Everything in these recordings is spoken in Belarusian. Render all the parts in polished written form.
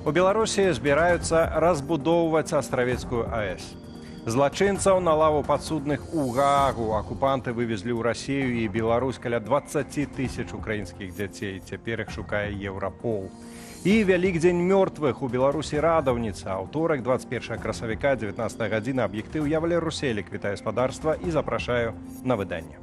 У Беларусі збіраюцца разбудоўваць Астравецкую АЭС. Злачынцаў на лаву падсудных у Гаагу. Акупанты вывезлі ў Расею і Беларусь каля 20 тысяч украінскіх дзяцей. Цяпер іх шукае Еўрапол. І Вялікдзень мёртвых у Беларусі радаўніца. Аўторак, 21 красавіка, 19 гадзіна, «Аб'ектыў». Я, Валер Руселік, вітаю спадарства і запрашаю на выданне.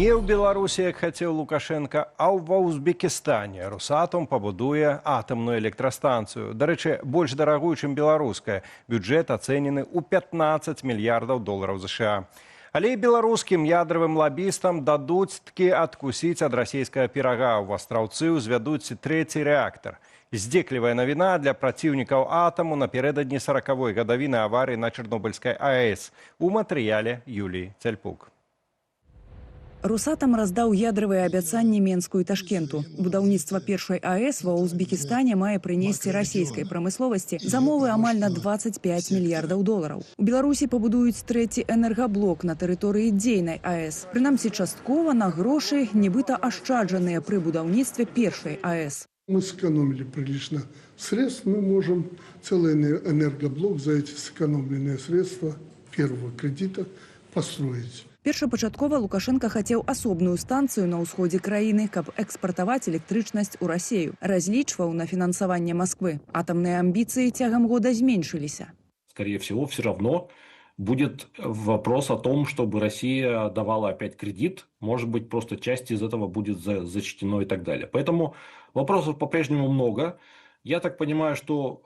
Не ў Беларусі, як хацеў Лукашенко, а ва Узбекістане Росатом пабудуе атамную электрастанцыю. Дарэчы, больш дарагую, чым беларуская. Бюджэт ацэнены ў 15 мільярдаў долараў ЗША. Але і беларускім ядравым лабістам дадуць ткі адкусіць ад расійскага пірага. У Астраўцы ўзвядуць трэці рэактар. Здзеклівая навіна для праціўнікаў атаму напярэдадні 40-й гадавіны аварыі на Чарнобыльскай АЭС. У матэрыяле Юліі Цяльпук. Росатам раздаў ядравыя абяцанні Менску і Ташкенту. Будаўніцтва першай АЭС ва Узбекістане мае прынесці расійскай прамысловасці замовы амаль на 25 мільярдаў долараў. У Беларусі пабудуюць трэці энергаблок на тэрыторыі дзейнай АЭС. Прынамсі, часткова на грошы, нібыта ашчаджаныя пры будаўніцтве першай АЭС. Мы сэкономили прилично средств, мы можем целый энергоблок за эти сэкономленные средства первого кредита построить. Першапачаткова Лукашенко хацеў асобную станцыю на ўсходзе краіны, каб экспартаваць электрычнасць у Расею. Разлічваў на фінансаванне Масквы. Атамныя амбіцыі цягам года зменшыліся. Скорее всего, все равно будет вопрос о том, чтобы Россия давала опять кредит. Может быть, просто часть из этого будет зачтено и так далее. Поэтому вопросов по-прежнему много. Я так понимаю, что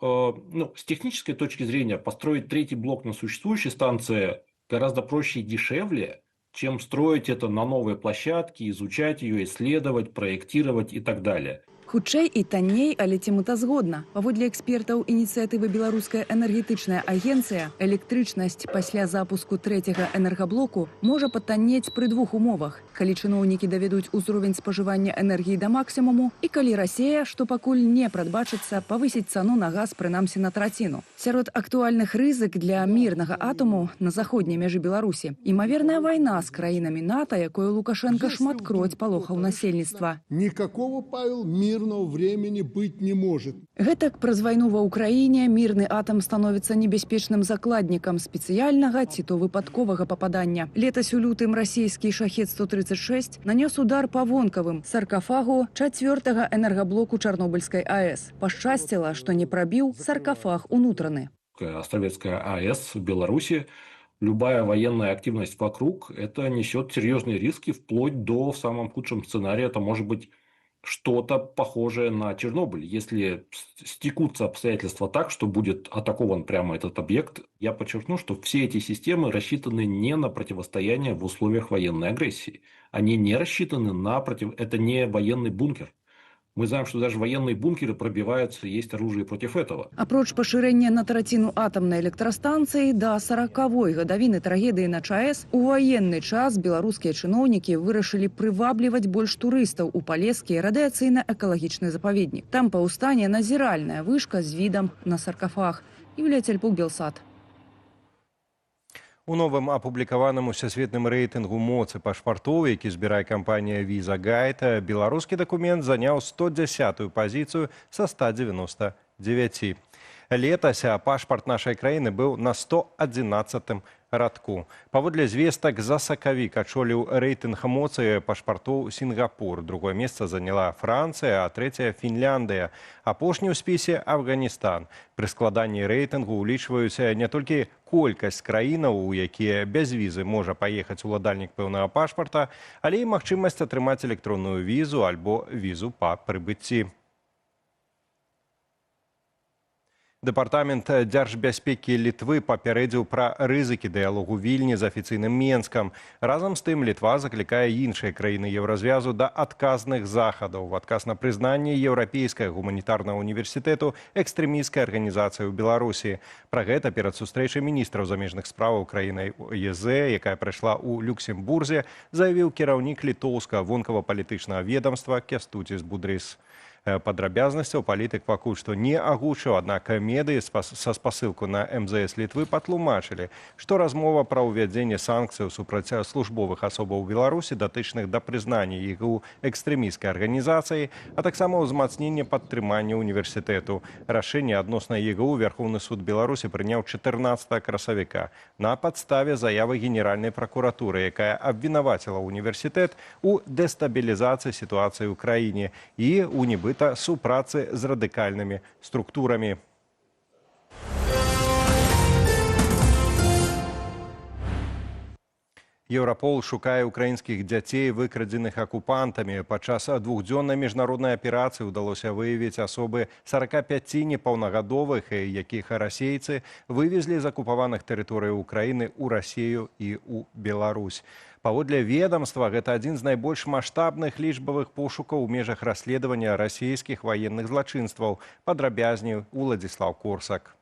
ну, с технической точки зрения построить третий блок на существующей станции гораздо проще и дешевле, чем строить это на новой площадке, изучать ее, исследовать, проектировать и так далее. Хутчэй і танней, але ці мэтазгодна? Паводле экспертаў ініцыятывы «Беларуская энергетычная агенцыя», электрычнасць пасля запуску трэцяга энергаблоку можа патаннець пры двух умовах: калі чыноўнікі давядуць узровень спажывання энергіі да максімуму і калі Расея, што пакуль не прадбачыцца, павысіць цану на газ прынамсі на траціну. Сярод актуальных рызык для мірнага атаму на заходняй мяжы Беларусі імаверная вайна з краінамі НАТО, якою Лукашенко шматкроць палохаў насельніцтва. Никакого, Павел, мирного времени быть не может. Гэтак, праз вайну ва Ўкраіне мірны атам становіцца небяспечным закладнікам спецыяльнага ці то выпадковага пападання. Летась у лютым расійскі шахед-136 нанёс удар па вонкавым саркафагу чацвёртага энергаблоку Чарнобыльскай АЭС. Пашчасціла, што не прабіў саркафаг унутраны. Островецкая АЭС в Беларуси, любая военная активность вокруг, это несет серьезные риски, вплоть до, в самом худшем сценарии, это может быть что-то похожее на Чернобыль. Если стекутся обстоятельства так, что будет атакован прямо этот объект, я подчеркну, что все эти системы рассчитаны не на противостояние в условиях военной агрессии. Они не рассчитаны на против... Это не военный бункер. Мы знаем, что даже военные бункеры пробиваются, есть оружие против этого. Апроч пашырэння на траціну атамнай электрастанцыі да 40-й гадавіны трагедыі на ЧАЭС у ваенны час беларускія чыноўнікі вырашылі прывабліваць больш турыстаў у палескі радыяцыйна-экалагічны запаведнік. Там паўстане назіральная вышка з відам на саркафаг. Юлія Цяльпук, Белсат. У новым апублікаваным усесветным рэйтынгу моцы пашпартоў, які збірае кампанія Visa Guide, беларускі дакумент заняў 110-ю пазіцыю са 199. Летась пашпарт нашай краіны быў на 111 радку. Паводле звестак, за сакавік ачоліў рэйтынг моцы пашпартоў Сінгапур. Другое месца заняла Францыя, а трэцяе Фінляндыя. Апошні ў спісе Афганістан. Пры складанні рэйтынгу ўлічваюцца не толькі колькасць краінаў, у якія без візы можа паехаць уладальнік пэўнага пашпарта, але і магчымасць атрымаць электронную візу альбо візу па прыбыцці. Дэпартамент дзяржбяспекі Літвы папярэдзіў пра рызыкі дыялогу Вільні з афіцыйным Менскам. Разам з тым Літва заклікае іншыя краіны Еўразвязу да адказных захадаў в адказ на прызнанне Еўрапейскага гуманітарнага універсітэту экстрэмісцкай арганізацыі ў Беларусі. Пра гэта перад сустрэчай міністраў замежных справаў краінай ЕЗ, якая прайшла ў Люксембурзе, заявіў кіраўнік літоўскага вонкава-палітычнага ведомства Кястуціс Будрыс. Падрабязнасцяў палітык пакуль што не агучыў, аднак медыі са спасылку на МЗС Літвы патлумачылі, што размова пра ўвядзенне санкцыяў супраць службовых асобаў Беларусі, датычных да прызнання ЕГУ экстрэмісцкай арганізацыяй, а таксама ўзмацнення падтрымання універсітэту. Рашэнне адносна ЕГУ Вярхоўны суд Беларусі прыняў 14 красавіка на падставе заявы Генеральнай пракуратуры, якая абвінаваціла універсітэт у дэстабілізацыі сітуацыі ў краіне і ў нібыта супрацы з радыкальнымі структурамі. Еўрапол шукае украінскіх дзяцей, выкрадзеных акупантамі. Падчас двухдзённай міжнароднай аперацыі ўдалося выявіць асобы 45 непаўнагадовых, якіх расейцы вывезлі з акупаваных тэрыторый Украіны ў Расею і ў Беларусь. Паводле ведомства, гэта адзін з найбольш маштабных лічбавых пошукаў у межах расследавання расійскіх ваенных злачынстваў. Падрабязней Уладзіслаў Корсак.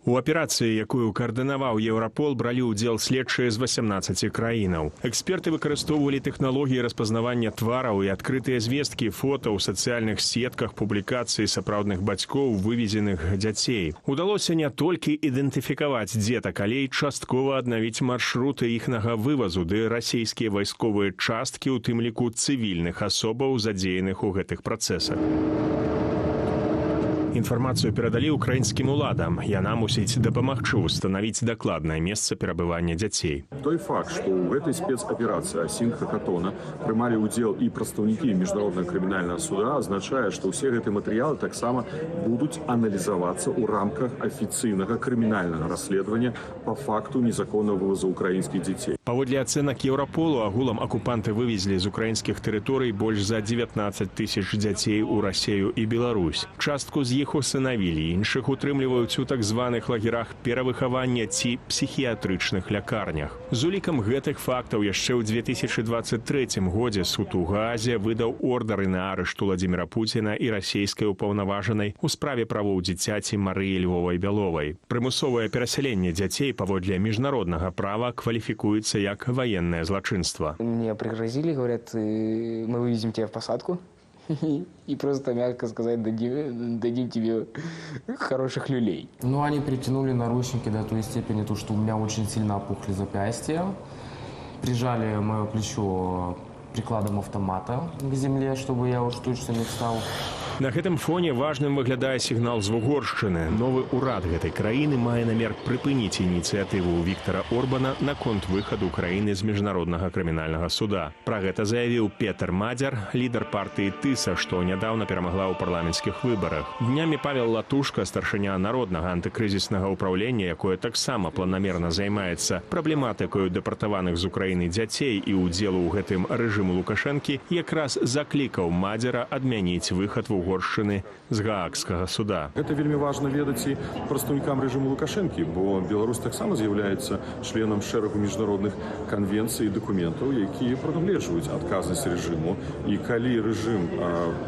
У аперацыі, якую каардынаваў Еўрапол, бралі ўдзел следчыя з 18 краінаў. Эксперты выкарыстоўвалі тэхналогіі распазнавання твараў і адкрытыя звесткі, фота ў сацыяльных сетках, публікацыі сапраўдных бацькоў вывезеных дзяцей. Удалося не толькі ідэнтыфікаваць дзетак, але і часткова аднавіць маршруты іхнага вывазу ды расійскія вайсковыя часткі, у тым ліку цывільных асобаў, задзеяных у гэтых працэсах. Інфармацыю перадалі украінскім уладам. Яна мусіць дапамагчы ўстанавіць дакладнае месца перабывання дзяцей. Той факт, што ў гэтай спецаперацыі Асін-Хакатона прымалі ўдзел і прадстаўнікі Міжнароднага крымінальнага суда, азначае, што ўсе гэтыя матэрыялы таксама будуць аналізавацца ў рамках афіцыйнага крымінальнага расследавання па факту незаконнага вывозу украінскіх дзяцей. Паводле ацэнак Еўраполу, агулам акупанты вывезлі з украінскіх тэрыторый больш за 19 тысяч дзяцей у Расею і Беларусь. Частку з іх усынавілі, іншых утрымліваюць у так званых лагерах перавыхавання ці псіхіятрычных лякарнях. З улікам гэтых фактаў яшчэ ў 2023 годзе суд у Гаазе выдаў ордары на арышт Уладзіміра Пуціна і расійскай упаўнаважанай у справе правоў дзіцяці Марыі Львовай-Бяловай. Прымусовае перасяленне дзяцей паводле міжнароднага права кваліфікуецца як ваеннае злачынства. Мне пригрозили, говорят, мы вывезем тебя в посадку. И просто, мягко сказать, дадим тебе хороших люлей. Ну, они притянули наручники до той степени, то, что у меня очень сильно опухли запястья. Прижали мое плечо прикладом автомата к земле, чтобы я уж точно не встал. На гэтым фоне важным выглядае сігнал з Вугоршчыны. Новы ўрад гэтай краіны мае намер прыпыніць ініцыятыву Віктара Орбана наконт выхаду краіны з Міжнароднага крымінальнага суда. Пра гэта заявіў Петер Мадзяр, лідар партыі Тыса, што нядаўна перамагла ў парламенцкіх выбарах. Днямі Павел Латушка, старшыня народнага антыкрызіснага ўпраўлення, якое таксама планамерна займаецца праблематыкаю дэпартаваных з Украіны дзяцей і ўдзелу ў гэтым рэжыму Лукашэнкі, якраз заклікаў Мадзяра адмяніць выхад Вугоршчыны з Гаагскага суда. Гэта вельмі важна ведаць і прадстаўнікам рэжыму Лукашэнкі, бо Беларусь таксама з'яўляецца членам шэрагу міжнародных канвенцый і дакументаў, якія прадугледжваюць адказнасць рэжыму. І калі рэжым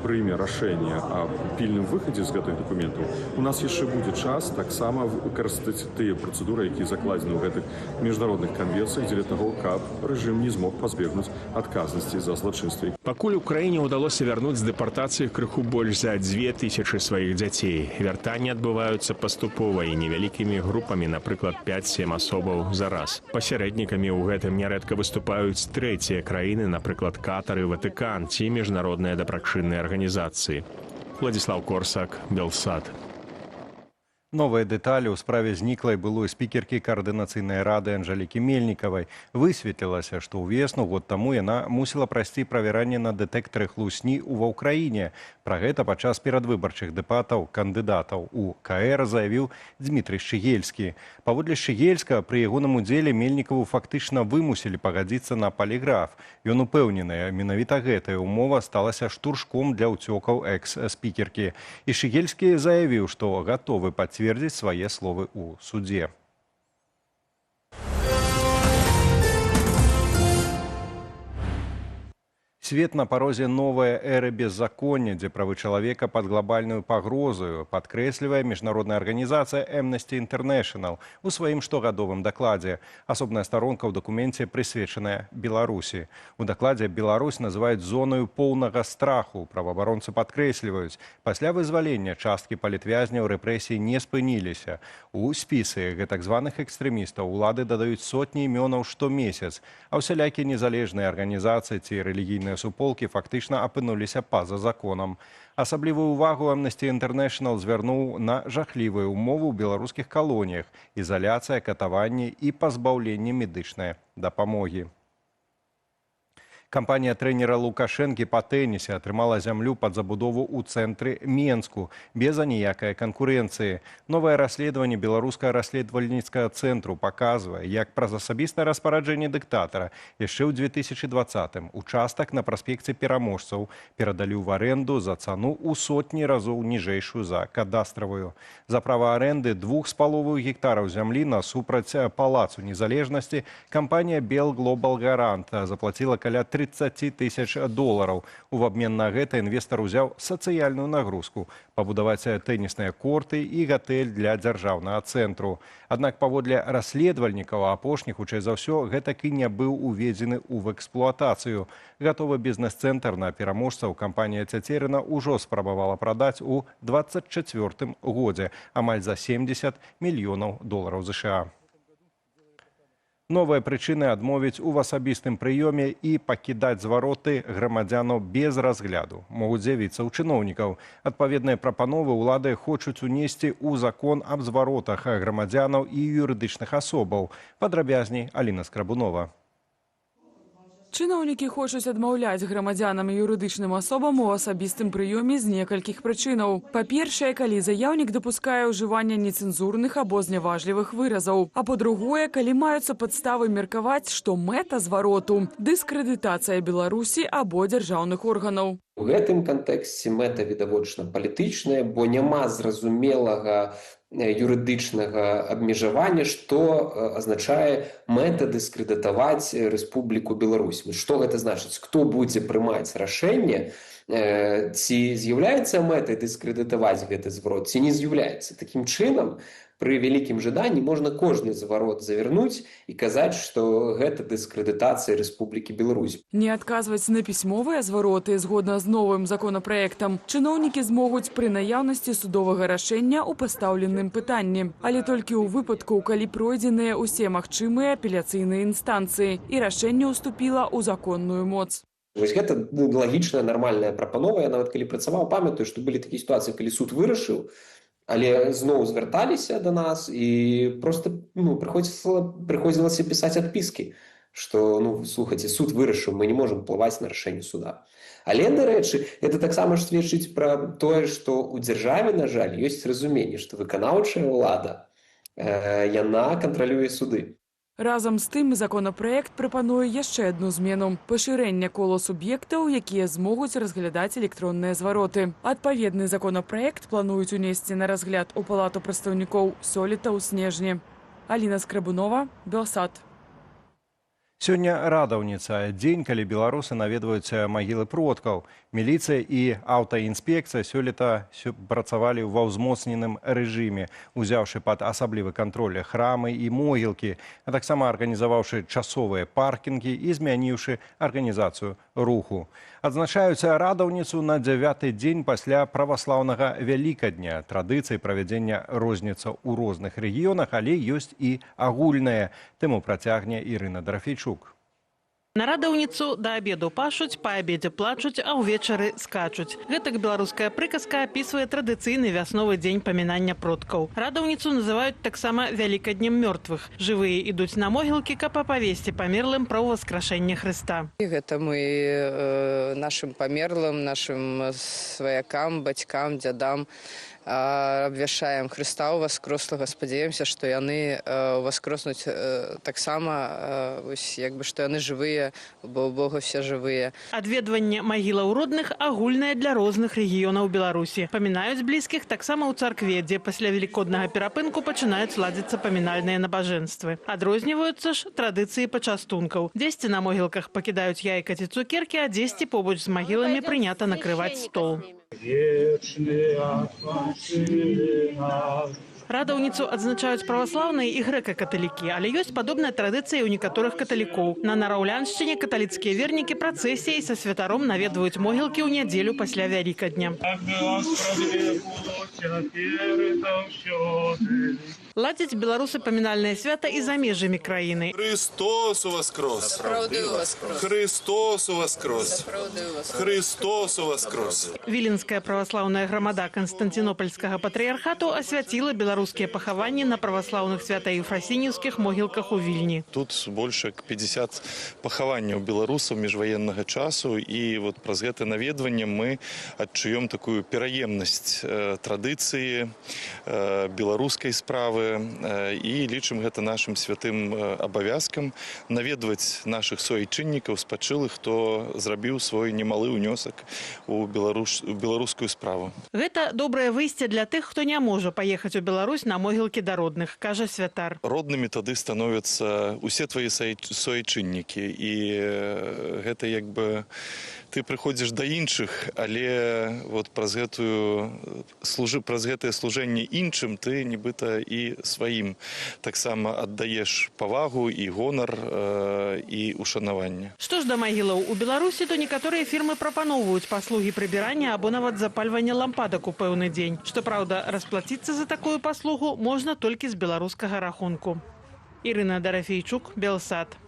прыме рашэнне аб пільным выхадзе з гэтых дакументаў, у нас яшчэ будзе час таксама выкарыстаць тыя працэдуры, якія закладзены ў гэтых міжнародных канвенцыях, дзеля таго, каб рэжым не змог пазбегнуць адказнасці за злачынствы. Пакуль Украіне ўдалося вярнуць з дэпартацыі крыху больш за 2000 сваіх дзяцей. Вяртанні адбываюцца паступова і невялікімі групамі, напрыклад, 5-7 асобаў за раз. Пасярэднікамі ў гэтым нярэдка выступаюць трэція краіны, напрыклад, Катар і Ватыкан ці міжнародныя дабрачынныя арганізацыі. Уладзіслаў Корсак, Белсат. Новыя дэталі ў справе зніклай былой спікеркі Каардынацыйнай рады Анжалікі Мельнікавай. Высветлілася, што ўвесну год таму яна мусіла прайсці правяранне на дэтэктары хлусні ва Ўкраіне. Пра гэта падчас перадвыбарчых дэбатаў кандыдатаў у КР заявіў Дмітрый Шчыгельскі. Паводле Шчыгельскага, пры ягоным удзеле Мельнікаву фактычна вымусілі пагадзіцца на паліграф. Ён упэўнены, менавіта гэтая умова сталася штуршком для ўцёкаў экс-спікеркі. І Шчыгельскі заявіў, што гатовы пацвердзіць свае словы ў судзе. Свет на парозе новай эры беззаконня, дзе правы чалавека пад глобальную пагрозаю, падкрэслівае міжнародная арганізацыя Amnesty International у сваім штогадовым дакладзе. Асобная старонка ў дакуменце прысвечаная Беларусі. У дакладзе Беларусь называюць зонаю поўнага страху. Праваабаронцы падкрэсліваюць, пасля вызвалення часткі палітвязняў рэпрэсіі не спыніліся. У спісы гэтак званых экстрэмістаў улады дадаюць сотні імёнаў штомесяц, а ўсялякія незалежныя арганізацыі ці рэлігійныя суполкі фактычна апынуліся па-за законам. Асаблівую ўвагу Amnesty International звярнуў на жахлівыя ўмовы ў беларускіх калоніях, ізаляцыя, катаванні і пазбаўленне медычнай дапамогі. Кампанія трэнера Лукашэнкі па тэнісе атрымала зямлю пад забудову ў цэнтры Менску без аніякай канкурэнцыі. Новае расследаванне Беларускага расследавальніцкага цэнтру паказвае, як праз асабістае распараджэнне дыктатара яшчэ ў 2020-м участак на праспекце Пераможцаў перадалі ў арэнду за цану ў сотні разоў ніжэйшую за кадастравую. За права арэнды 2,5 гектараў зямлі насупраць Палацу незалежнасці кампанія «Белглобал Гарант» заплаціла каля 30 тысяч долараў. У абмен на гэта інвестар узяў сацыяльную нагрузку пабудаваць тэнісныя корты і гатэль для дзяржаўнага цэнтру. Аднак паводле расследавальнікаў апошні, хутчэй за ўсё, гэтак і не быў уведзены ў эксплуатацыю. Гатовы бізнес-цэнтр на Пераможцаў кампанія Цяцерына ўжо спрабавала прадаць у 24 годзе амаль за 70 мільёнаў долараў ЗША. Новыя прычыны адмовіць у асабістым прыёме і пакідаць звароты грамадзянаў без разгляду могуць з'явіцца ў чыноўнікаў. Адпаведныя прапановы ўлады хочуць унесці ў закон аб зваротах грамадзянаў і юрыдычных асобаў. Падрабязней Аліна Скрабунова. Чыноўнікі хочуць адмаўляць грамадзянам і юрыдычным асобам у асабістым прыёме з некалькіх прычынаў. Па-першае, калі заяўнік дапускае ўжыванне нецэнзурных або зняважлівых выразаў. А па-другое, калі маюцца падставы меркаваць, што мэта звароту – дыскрэдытацыя Беларусі або дзяржаўных органаў. У гэтым кантэксце мэта відавочна палітычная, бо няма зразумелага юрыдычнага абмежавання, што азначае мэта дыскрэдытаваць Рэспубліку Беларусь. Што гэта значыць? Хто будзе прымаць рашэнне, ці з'яўляецца мэтай дыскрэдытаваць гэты зварот, ці не з'яўляецца? Такім чынам, пры вялікім жаданні можна кожны зварот завярнуць і казаць, што гэта дыскрэдытацыя Рэспублікі Беларусь. Не адказваць на пісьмовыя звароты згодна з новым законапраектам чыноўнікі змогуць пры наяўнасці судовага рашэння ў пастаўленым пытанні, але толькі ў выпадку, калі пройдзеныя ўсе магчымыя апеляцыйныя інстанцыі і рашэнне ўступіла ў законную моц. Вось гэта лагічная, нармальная прапанова. Я нават калі працаваў, памятаю, што былі такія сітуацыі, калі суд вырашыў, але зноў звярталіся да нас і просто, ну, прыходзілася пісаць адпіскі, што, ну, слухайце, суд вырашыў, мы не можам уплываць на рашэнне суда. Але, дарэчы, это таксама ж сведчыць пра тое, што ў дзяржаве, на жаль, ёсць разуменне, што выканаўчая ўлада, яна кантралюе суды. Разам з тым законапраект прапануе яшчэ адну змену – пашырэнне кола суб'ектаў, якія змогуць разглядаць электронныя звароты. Адпаведны законапраект плануюць унесці на разгляд у Палату прадстаўнікоў сёлета ў снежні. Аліна Скрабунова, Белсат. Сёння Радаўніца, дзень, калі беларусы наведваюць магілы продкаў. Міліцыя і аўтаінспекцыя сёлета працавалі ва ўзмоцненым рэжыме, узяўшы пад асаблівы кантроль храмы і могілкі, а таксама арганізаваўшы часовыя паркінгі і змяніўшы арганізацыю руху. Адзначаюць Радаўніцу на дзявяты дзень пасля праваслаўнага Вялікадня. Традыцыі правядзення розніцца ў розных рэгіёнах, але ёсць і агульныя. Тэму працягне Ірына Драфейчук. На Радаўніцу да абеду пашуць, па абедзе плачуць, а ўвечары скачуць. Гэтак беларуская прыказка апісвае традыцыйны вясновы дзень памінання продкаў. Радаўніцу называюць таксама Вялікаднем мёртвых. Жывыя ідуць на могілкі, каб апавесці памерлым пра ўваскрашэнне Хрыста. І гэта мы нашым памерлым, нашым сваякам, бацькам, дзядам Абвяшчаем Хрыста ўваскрослага, спадзяемся, што яны уваскроснуць таксама, вось, як бы, што яны жывыя, бо ў Бога все жывыя. Адведванне магілаў родных агульнае для розных рэгіёнаў Беларусі. Памінаюць блізкіх таксама ў царкве, дзе пасля велікоднага перапынку пачынаюць ладзіцца памінальныя набажэнствы. Адрозніваюцца ж традыцыі пачастункаў. Дзесьці на могілках пакідаюць яйка ці цукеркі, а дзесьці побач з магіламі прынята накрываць стол. Радаўніцу адзначаюць праваслаўныя і грэка-каталікі, але ёсць падобная традыцыя ў некаторых каталікоў. На Нараўляншчыне каталіцкія вернікі працэсіяй са святаром наведваюць могілкі ў нядзелю пасля Вялікадня. Ладзяць беларусы памінальнае свята і за межамі краіны. Хрыстос уваскрос! Хрыстос уваскрос! Хрыстос уваскрос! Віленская праваслаўная грамада Канстанцінопальскага патрыярхату асвяціла беларускія пахаванні на праваслаўных свята-еўфрасінеўскіх могілках у Вільні. Тут больш як 50 пахаванняў беларусаў міжваеннага часу, і вот праз гэта наведванне мы адчуем такую пераемнасць традыцыі беларускай справы і лічым гэта нашым святым абавязкам наведваць нашых суайчыннікаў, спачылых, хто зрабіў свой немалы ўнёсак у беларускую справу. Гэта добрае выйсце для тых, хто не можа паехаць у Беларусь на могілкі да родных, кажа святар. Роднымі тады становяцца усе твае суайчыннікі, і гэта як бы ты прыходзіш да іншых, але вот праз гэтае служэнне іншым ты нібыта і сваім таксама аддаеш павагу і гонар і ушанаванне. Што ж да магілаў у Беларусі, то некаторыя фірмы прапаноўваюць паслугі прыбірання або нават запальвання лампадак у пэўны дзень. Што праўда, расплаціцца за такую паслугу можна толькі з беларускага рахунку. Ірына Дарафейчук, Белсат.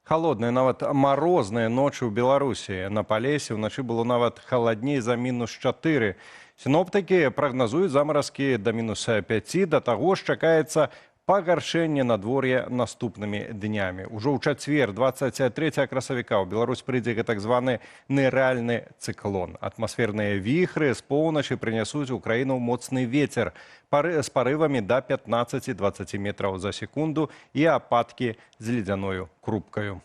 Халодныя, нават марозныя ночы ў Беларусі. На Палесе ўначы было нават халадней за -4. Сіноптыкі прагназуюць замаразкі да -5, да таго ж чакаецца пагаршэнне надвор'я наступнымі днямі. Ужо ў чацвер, 23 красавіка, ў Беларусь прыйдзе так званы нерэальны цыклон. Атмасферныя віхры з поўначы прынясуць у краіну моцны вецер з парывамі да 15-20 метраў за секунду і ападкі з ледзяною крупкаю.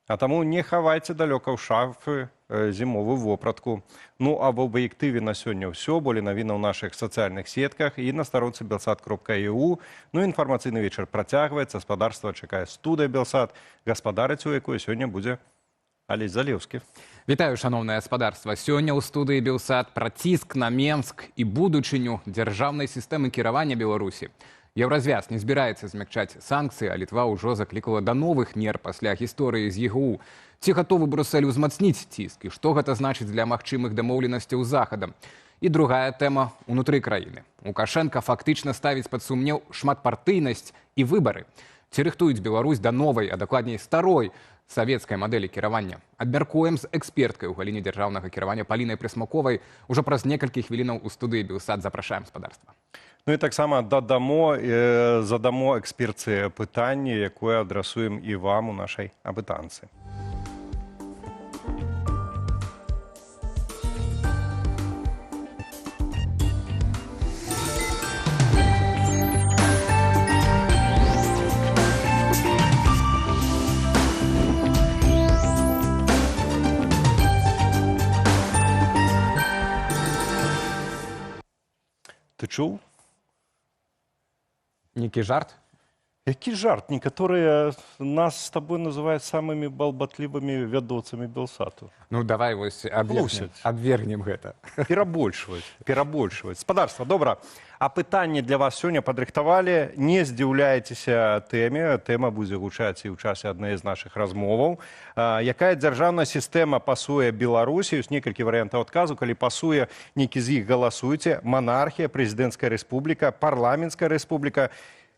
А таму не хавайце далёка ў шафы зімовую вопратку. Ну а в аб'ектыве на сёння ўсё. Болей навінаў у нашых сацыяльных сетках і на старонцы belsat.eu. Ну, інфармацыйны вечар працягваецца. Гаспадарства чакае студыя Белсат, гаспадарыць у якой сёння будзе Алесь Залеўскі. Вітаю, шаноўнае гаспадарства. Сёння ў студыі Белсат пра ціск на Менск і будучыню дзяржаўнай сістэмы кіравання Беларусі. Еўразвяз не збіраецца змякчаць санкцыі, а Літва ўжо заклікала да новых мер пасля гісторыі з ЕГУ. Ці гатовы Брусэль узмацніць ціск і што гэта значыць для магчымых дамоўленасцяў з Захадам? І другая тэма ўнутры краіны. Лукашэнка фактычна ставіць пад сумнеў шматпартыйнасць і выбары. Ці рыхтуюць Беларусь да новай, а дакладней старой савецкай мадэлі кіравання? Абмяркуем з эксперткай у галіне дзяржаўнага кіравання Палінай Прысмаковай ужо праз некалькі хвілінаў у студыі Белсат. Запрашаем, спадарства. Ну і таксама задамо экспертцы пытанне, якое адрасуем і вам у нашай абытанцы. Ты чуў? Нейкі жарт? Які жарт? Некаторыя нас з табой называюць самымі балбатлівымі вядоцамі Белсату. Ну, давай вось абвергнем гэта. Перабольшваць, перабольшваць. Спадарства, добра. А пытанне для вас сёння падрыхтавалі. Не здзіўляйцеся тэме. Тэма будзе гучаць і ў часе адной з нашых размоваў. Якая дзяржаўная сістэма пасуе Беларусі? Ёсць некалькі варыянтаў адказу. Калі пасуе нейкі з іх, галасуйце. Манархія, прэзідэнцкая рэспубліка, парламенцкая рэспубліка.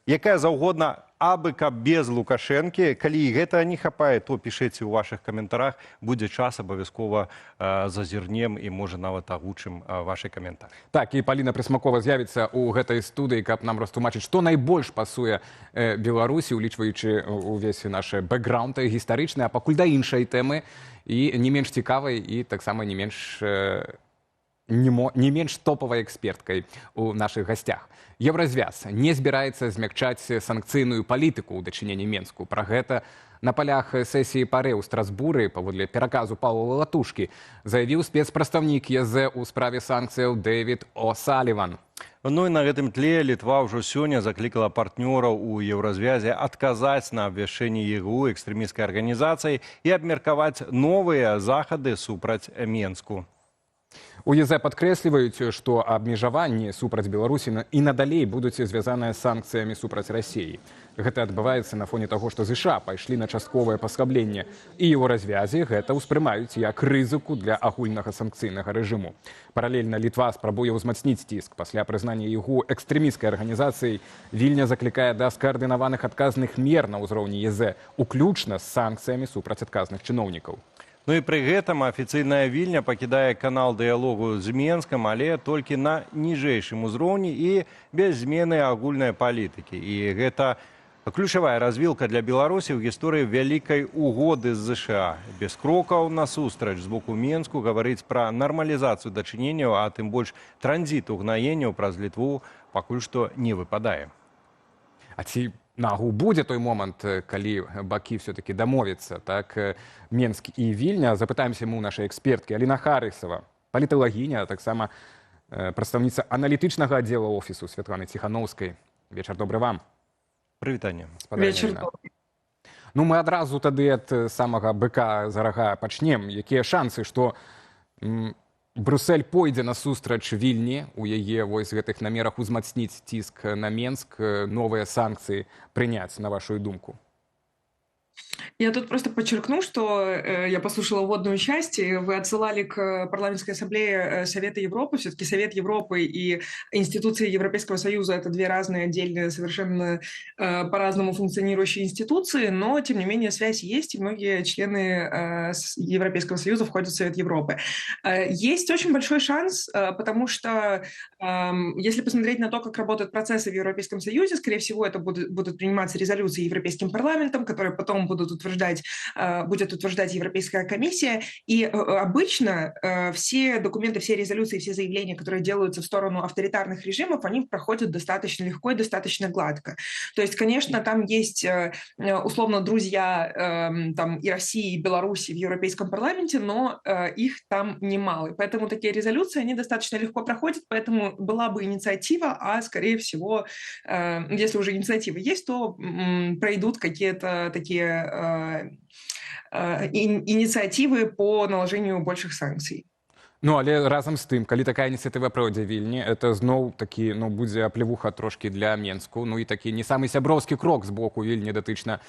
Якая заўгодна, абы каб без Лукашэнкі. Калі і гэта не хапае, то пішыце ў вашых каментарах. Будзе час, абавязкова зазірнем і, можа, нават агучым вашы каментары. Так, і Паліна Прысмакова з'явіцца ў гэтай студыі, каб нам растлумачыць, што найбольш пасуе Беларусі, улічваючы увесь наш бэкграунд гістарычны, а пакуль да іншай тэмы, і не менш цікавай, і таксама не менш не менш топавай эксперткай у нашых гасцях. Еўразвяз не збіраецца змякчаць санкцыйную палітыку ў дачыненні Менску. Пра гэта на палях сесіі ПАРЭ ў Страсбуры, паводле пераказу Паўла Латушкі, заявіў спецпрадстаўнік ЕЗ у справе санкцыяў Дэвід О'Саліван. Ну і на гэтым тле Літва ўжо сёння заклікала партнёраў у Еўразвязе адказаць на абвяшчэнне ЕГУ экстрэмісцкай арганізацыяй і абмеркаваць новыя захады супраць Менску. У ЕЗ падкрэсліваюць, што абмежаванні супраць Беларусі і надалей будуць звязаныя з санкцыямі супраць Расіі. Гэта адбываецца на фоне таго, што ЗША пайшлі на частковае паслабленне, і Еўразвязе гэта ўспрымаюць як рызыку для агульнага санкцыйнага рэжыму. Паралельна Літва спрабуе ўзмацніць ціск. Пасля прызнання ЕГУ экстрэмісцкай арганізацыяй Вільня заклікае да скаардынаваных адказных мер на ўзроўні ЕЗ, уключна з санкцыямі супраць адказных чыноўнікаў. Ну і пры гэтым афіцыйная Вільня пакідае канал дыялогу з Менскам, але толькі на ніжэйшым узроўні і без змены агульнай палітыкі. І гэта ключавая развілка для Беларусі ў гісторыі вялікай угоды з ЗША. Без крокаў насустрач з боку Менску гаварыць пра нармалізацыю дачыненняў, а тым больш транзіту угнаенняў праз Літву, пакуль што не выпадае. А ці наогул будзе той момант, калі бакі все-таки дамовяцца, так, Менск і Вільня? Запытаемся мы ў нашай эксперткі Аліна Харысава, паліталагіня, а таксама прадстаўніца аналітычнага аддзела офісу Святланы Ціханоўскай. Вечар добры вам. Прывітанне. Вечар добры. Ну, мы адразу тады ад самага быка за рага пачнем. Якія шансы, што Брусель пойдзе насустрач Вільні у яе вось гэтых намерах узмацніць ціск на Менск, новыя санкцыі прыняць, на вашу думку? Я тут просто подчеркну, что я послушала вводную часть, и вы отсылали к Парламентской ассамблее Совета Европы. Все-таки Совет Европы и институции Европейского Союза – это две разные, отдельные, совершенно по-разному функционирующие институции, но, тем не менее, связь есть, и многие члены Европейского Союза входят в Совет Европы. Есть очень большой шанс, потому что если посмотреть на то, как работают процессы в Европейском Союзе, скорее всего, это будут приниматься резолюции Европейским парламентом, которые потом будет утверждать Европейская комиссия. И обычно все документы, все резолюции, все заявления, которые делаются в сторону авторитарных режимов, они проходят достаточно легко и достаточно гладко. То есть, конечно, там есть условно друзья там, и России, и Беларуси в Европейском парламенте, но их там немало. И поэтому такие резолюции, они достаточно легко проходят, поэтому была бы инициатива, а скорее всего, если уже инициатива есть, то пройдут какие-то такие инициативы по наложению больших санкций. Ну, але разам з тым, калі такая ініцыятыва пройдзе Вільні, это зноў такі, ну, будзе аплявуха трошкі для Менску, ну і такі не самы сяброўскі крок з боку Вільні датычна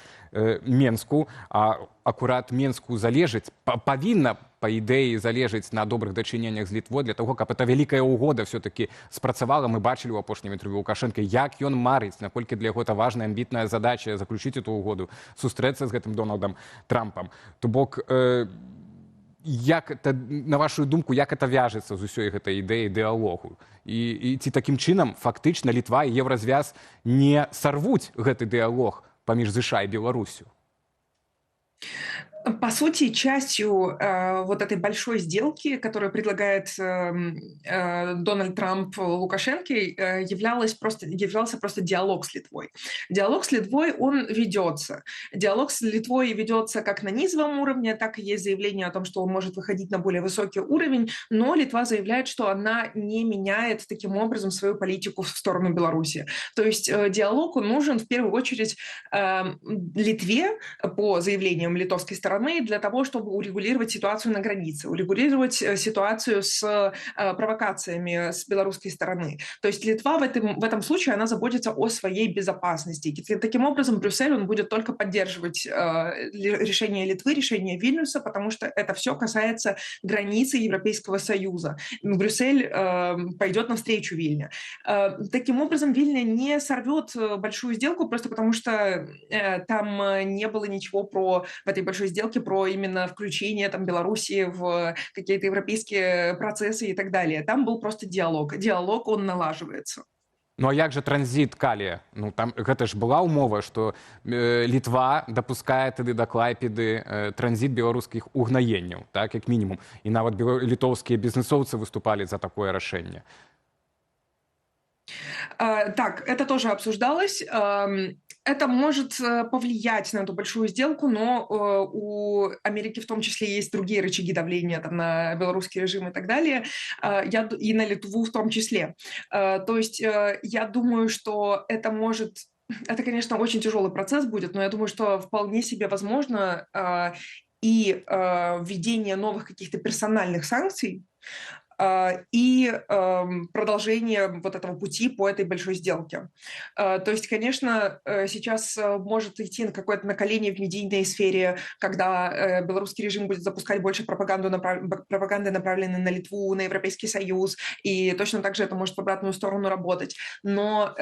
Менску, а акурат Менску залежыць, павінна, па ідэі, залежыць на добрых дачыненнях з Літвой для таго, каб эта вялікая ўгода все-таки спрацавала. Мы бачылі ў апошнім інтэрв'ю Лукашэнка, як ён марыць, наколькі для яго это важная, амбітная задача заключыць эту ўгоду, сустрэцца з гэтым Дональдам Трампам. То бок, як это, на вашу думку, як это вяжецца з усёй гэтай ідэяй дыалогу? І ці такім чынам фактычна Літва і Еўразвяз не сарвуць гэты дыалог паміж ЗША і Беларуссю? По сути, частью вот этой большой сделки, которую предлагает Дональд Трамп Лукашенко, являлся просто диалог с Литвой. Диалог с Литвой, он ведется. Диалог с Литвой ведется как на низовом уровне, так и есть заявление о том, что он может выходить на более высокий уровень, но Литва заявляет, что она не меняет таким образом свою политику в сторону Беларуси. То есть диалог, он нужен в первую очередь Литве, по заявлениям литовской стороны, для того, чтобы урегулировать ситуацию на границе, урегулировать ситуацию с провокациями с белорусской стороны. То есть Литва в этом случае, она заботится о своей безопасности. И таким образом Брюссель, он будет только поддерживать решение Литвы, решение Вильнюса, потому что это все касается границы Европейского Союза. Брюссель пойдет навстречу Вильне. Таким образом, Вильня не сорвет большую сделку, просто потому что там не было ничего про в этой большой сделке про именно включение там Беларуси в какие-то европейские процессы и так далее. Там был просто диалог. Диалог, он налаживается. Ну а як жа транзіт калія? Ну там гэта ж была ўмова, што Літва дапускае тады да Клайпеды транзіт беларускіх угнаенняў, так, як мінімум. І нават літоўскія бізнесоўцы выступалі за такое рашэнне. Так, это тоже обсуждалось. Это может повлиять на эту большую сделку, но у Америки в том числе есть другие рычаги давления там, на белорусский режим и так далее, и на Литву в том числе. То есть я думаю, что это может... Это, конечно, очень тяжелый процесс будет, но я думаю, что вполне себе возможно и введение новых каких-то персональных санкций, и продолжение вот этого пути по этой большой сделке. То есть, конечно, сейчас может идти на какое-то накаление в медийной сфере, когда белорусский режим будет запускать больше пропаганды, направленной на Литву, на Европейский Союз, и точно так же это может в обратную сторону работать. Но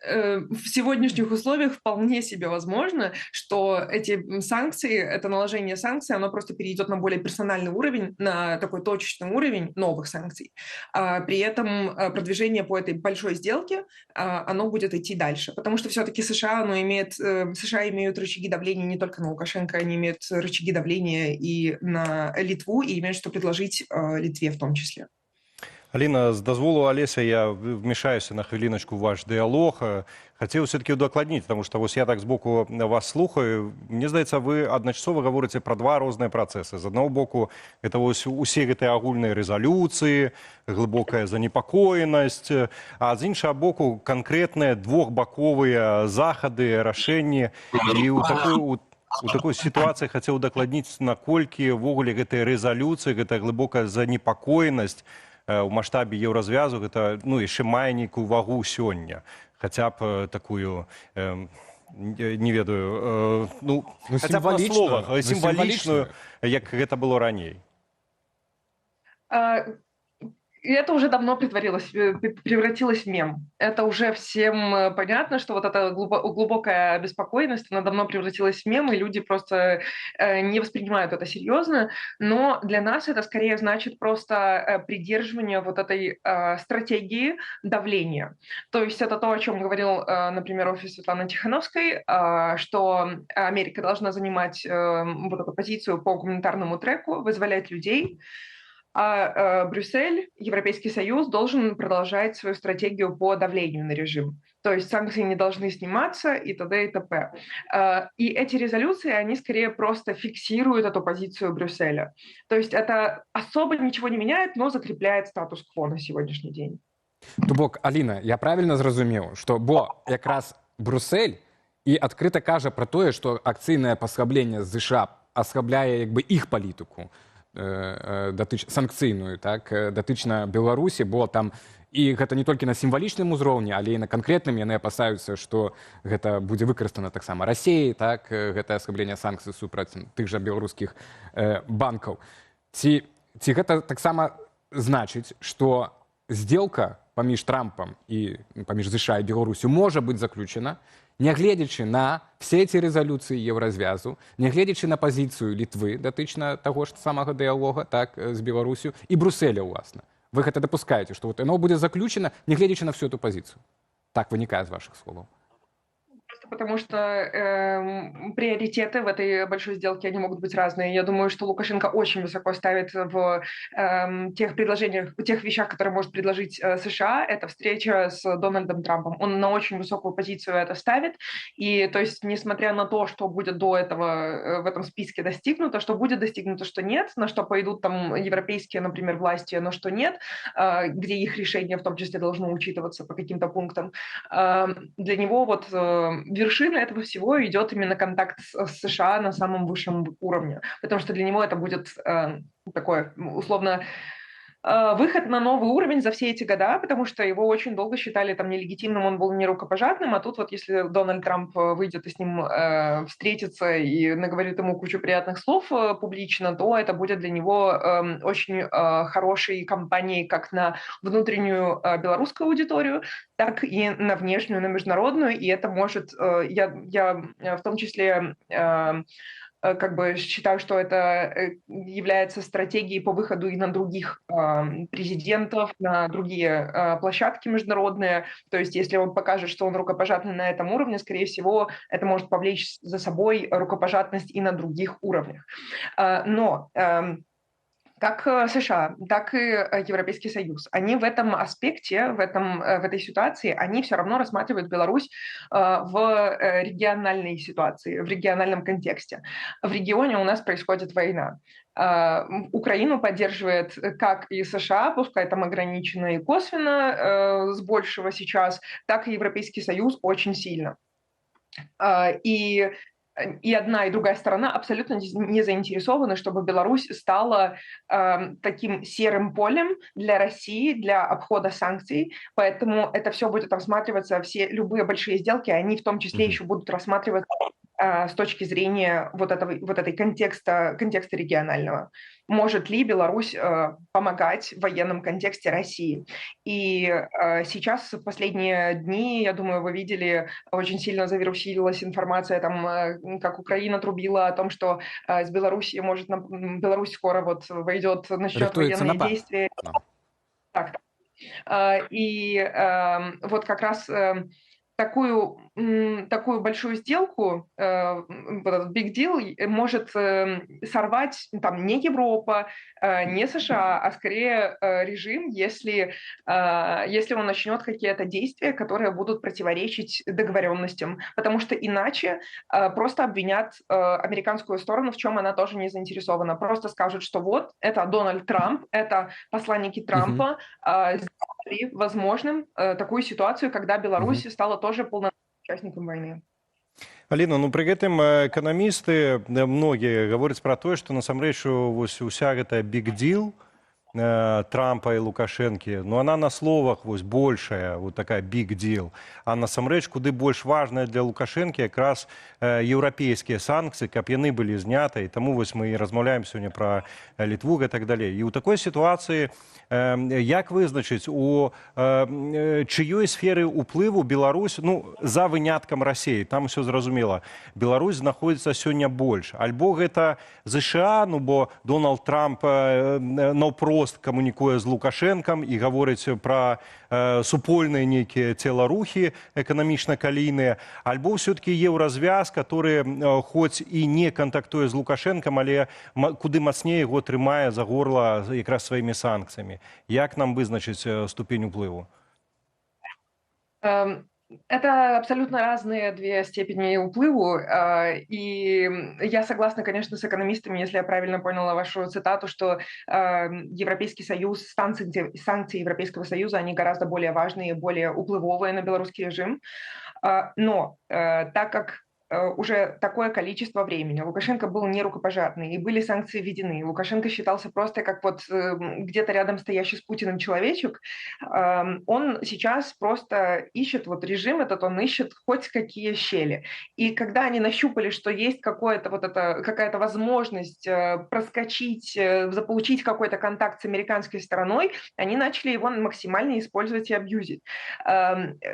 в сегодняшних условиях вполне себе возможно, что эти санкции, это наложение санкций, оно просто перейдет на более персональный уровень, на такой точечный уровень новых санкций. При этом продвижение по этой большой сделке, оно будет идти дальше, потому что все-таки США имеют рычаги давления не только на Лукашенко, они имеют рычаги давления и на Литву, и имеют что предложить Литве в том числе. Аліна, з дазволу Алеся, я вмешаюся на хвіліначку в ваш дыялог. Хацеў все-таки удакладніць, потому что вось я так збоку вас слухаю. Мне здаецца, вы адначасова гаворыце пра два розныя працэсы. З аднаго боку, это вось усе гэтыя агульныя рэзалюцыі, глыбокая занепакоенасць, а з іншага боку канкрэтныя двухбаковыя захады, рашэнні. І ў такой сітуацыі хацеў удакладніць, наколькі ўвогуле гэтыя рэзалюцыі, гэтая глыбокая занепакоенасць у маштабе Еўразвязу гэта, ну, яшчэ мае нейкую вагу сёння, хаця б такую, не ведаю, ну, хаця б на словах, сімвалічную, як гэта было раней. Это уже давно превратилось в мем. Это уже всем понятно, что вот эта глубокая обеспокоенность, она давно превратилась в мем, и люди просто не воспринимают это серьезно. Но для нас это скорее значит просто придерживание вот этой стратегии давления. То есть это то, о чем говорил, например, офис Светланы Тихановской, что Америка должна занимать вот эту позицию по гуманитарному треку, вызволять людей. А Брюссель, Европейский Союз должен продолжать свою стратегию по давлению на режим. То есть санкции не должны сниматься и т.д. и т.п. И эти резолюции, они скорее просто фиксируют эту позицию Брюсселя. То есть это особо ничего не меняет, но закрепляет статус-кво на сегодняшний день. То бок, Аліна, я правильно зразумеў, што бо якраз Брюссель і адкрыта кажа пра тое, што акцыйнае паслабленне з ЗША аслабляе як бы іх палітыку санкцыйную, так, датычна Беларусі, бо там і гэта не толькі на сімвалічным узроўні, але і на канкрэтным яны апасаюцца, што гэта будзе выкарыстана таксама Расеяй, так, гэта аслабленне санкцый супраць тых жа беларускіх банкаў. Ці гэта таксама значыць, што сделка паміж Трампам і паміж ЗША і Беларусю можа быць заключана, нягледзячы на все эти рэзалюцыі Еўразвязу, нягледзячы на пазіцыю Літвы датычна таго ж самага дыялога, так, з Беларусю і Брюсселя, уласна. Вы гэта дапускаеце, што вот яно будзе заключана, нягледзячы на всю эту пазіцыю. Так вынікае з вашых словаў. Просто потому что приоритеты в этой большой сделке, они могут быть разные. Я думаю, что Лукашенко очень высоко ставит в тех предложениях, в тех вещах, которые может предложить США, это встреча с Дональдом Трампом. Он на очень высокую позицию это ставит. И то есть, несмотря на то, что будет до этого в этом списке достигнуто, что будет достигнуто, что нет, на что пойдут там европейские, например, власти, на что нет, где их решение в том числе должно учитываться по каким-то пунктам, для него вот вершина этого всего идет именно контакт с США на самом высшем уровне, потому что для него это будет такое, условно, выход на новый уровень за все эти года, потому что его очень долго считали там нелегитимным, он был нерукопожатным, а тут вот если Дональд Трамп выйдет и с ним встретится и наговорит ему кучу приятных слов публично, то это будет для него очень хорошей кампанией как на внутреннюю белорусскую аудиторию, так и на внешнюю, на международную, и это может, я в том числе как бы считаю, что это является стратегией по выходу и на других президентов, на другие площадки международные. То есть если он покажет, что он рукопожатный на этом уровне, скорее всего, это может повлечь за собой рукопожатность и на других уровнях. Но как США, так и Европейский Союз, они в этом аспекте, в этой ситуации, они все равно рассматривают Беларусь в региональной ситуации, в региональном контексте. В регионе у нас происходит война. Украину поддерживает как и США, пускай там ограниченно и косвенно, с большего сейчас, так и Европейский Союз очень сильно. И одна, и другая сторона абсолютно не заинтересованы, чтобы Беларусь стала таким серым полем для России, для обхода санкций. Поэтому это все будет рассматриваться, все любые большие сделки, они в том числе еще будут рассматриваться с точки зрения вот этой контекста регионального. Может ли Беларусь помогать в военном контексте России? И сейчас, в последние дни, я думаю, вы видели, очень сильно завирусилась информация, там, как Украина трубила о том, что с Беларуси может, Беларусь скоро вот войдет, начнет военные действия. Так. И вот как раз такую большую сделку, вот этот big deal, может сорвать там не Европа, не США, а скорее режим, если он начнет какие-то действия, которые будут противоречить договоренностям, потому что иначе просто обвинят американскую сторону, в чем она тоже не заинтересована. Просто скажут, что вот, это Дональд Трамп, это посланники Трампа, сделали возможным такую ситуацию, когда Беларусь стала тоже полноценным участником войны. Аліна, ну пры гэтым эканамісты многія гавораць пра тое, што насамрэч вось уся гэтая big deal Трампа і Лукашэнкі, ну она на словах вось большая, вот такая big deal, а насамрэч куды больш важная для Лукашэнкі якраз еўрапейскія санкцыі, каб яны былі зняты, і таму вось мы і размаўляем сёння пра Літву і так далей. І ў такой сітуацыі як вызначыць, у чыёй сферы ўплыву Беларусь, ну за выняткам Расіі, там усё зразумела, Беларусь знаходзіцца сёння больш. Альбо гэта ЗША, ну бо Дональд Трамп наўпрост камунікуе з Лукашэнкам і гаворыць пра супольныя нейкія целарухі эканамічна-калійныя, альбо ўсё-такі Еўразвяз, который хоць і не кантактуе з Лукашэнкам, але куды мацней яго трымае за горла якраз сваімі санкцыямі. Як нам вызначыць ступень уплыву? Это абсолютно разные две степени уплыву, и я согласна, конечно, с экономистами, если я правильно поняла вашу цитату, что Европейский Союз, санкции Европейского Союза, они гораздо более важные, более уплывовые на белорусский режим, но так как уже такое количество времени Лукашенко был не рукопожатный, и были санкции введены. Лукашенко считался просто как вот где-то рядом стоящий с Путиным человечек. Он сейчас просто ищет, вот режим этот, он ищет хоть какие щели. И когда они нащупали, что есть какое-то вот это, какая-то возможность проскочить, заполучить какой-то контакт с американской стороной, они начали его максимально использовать и абьюзить.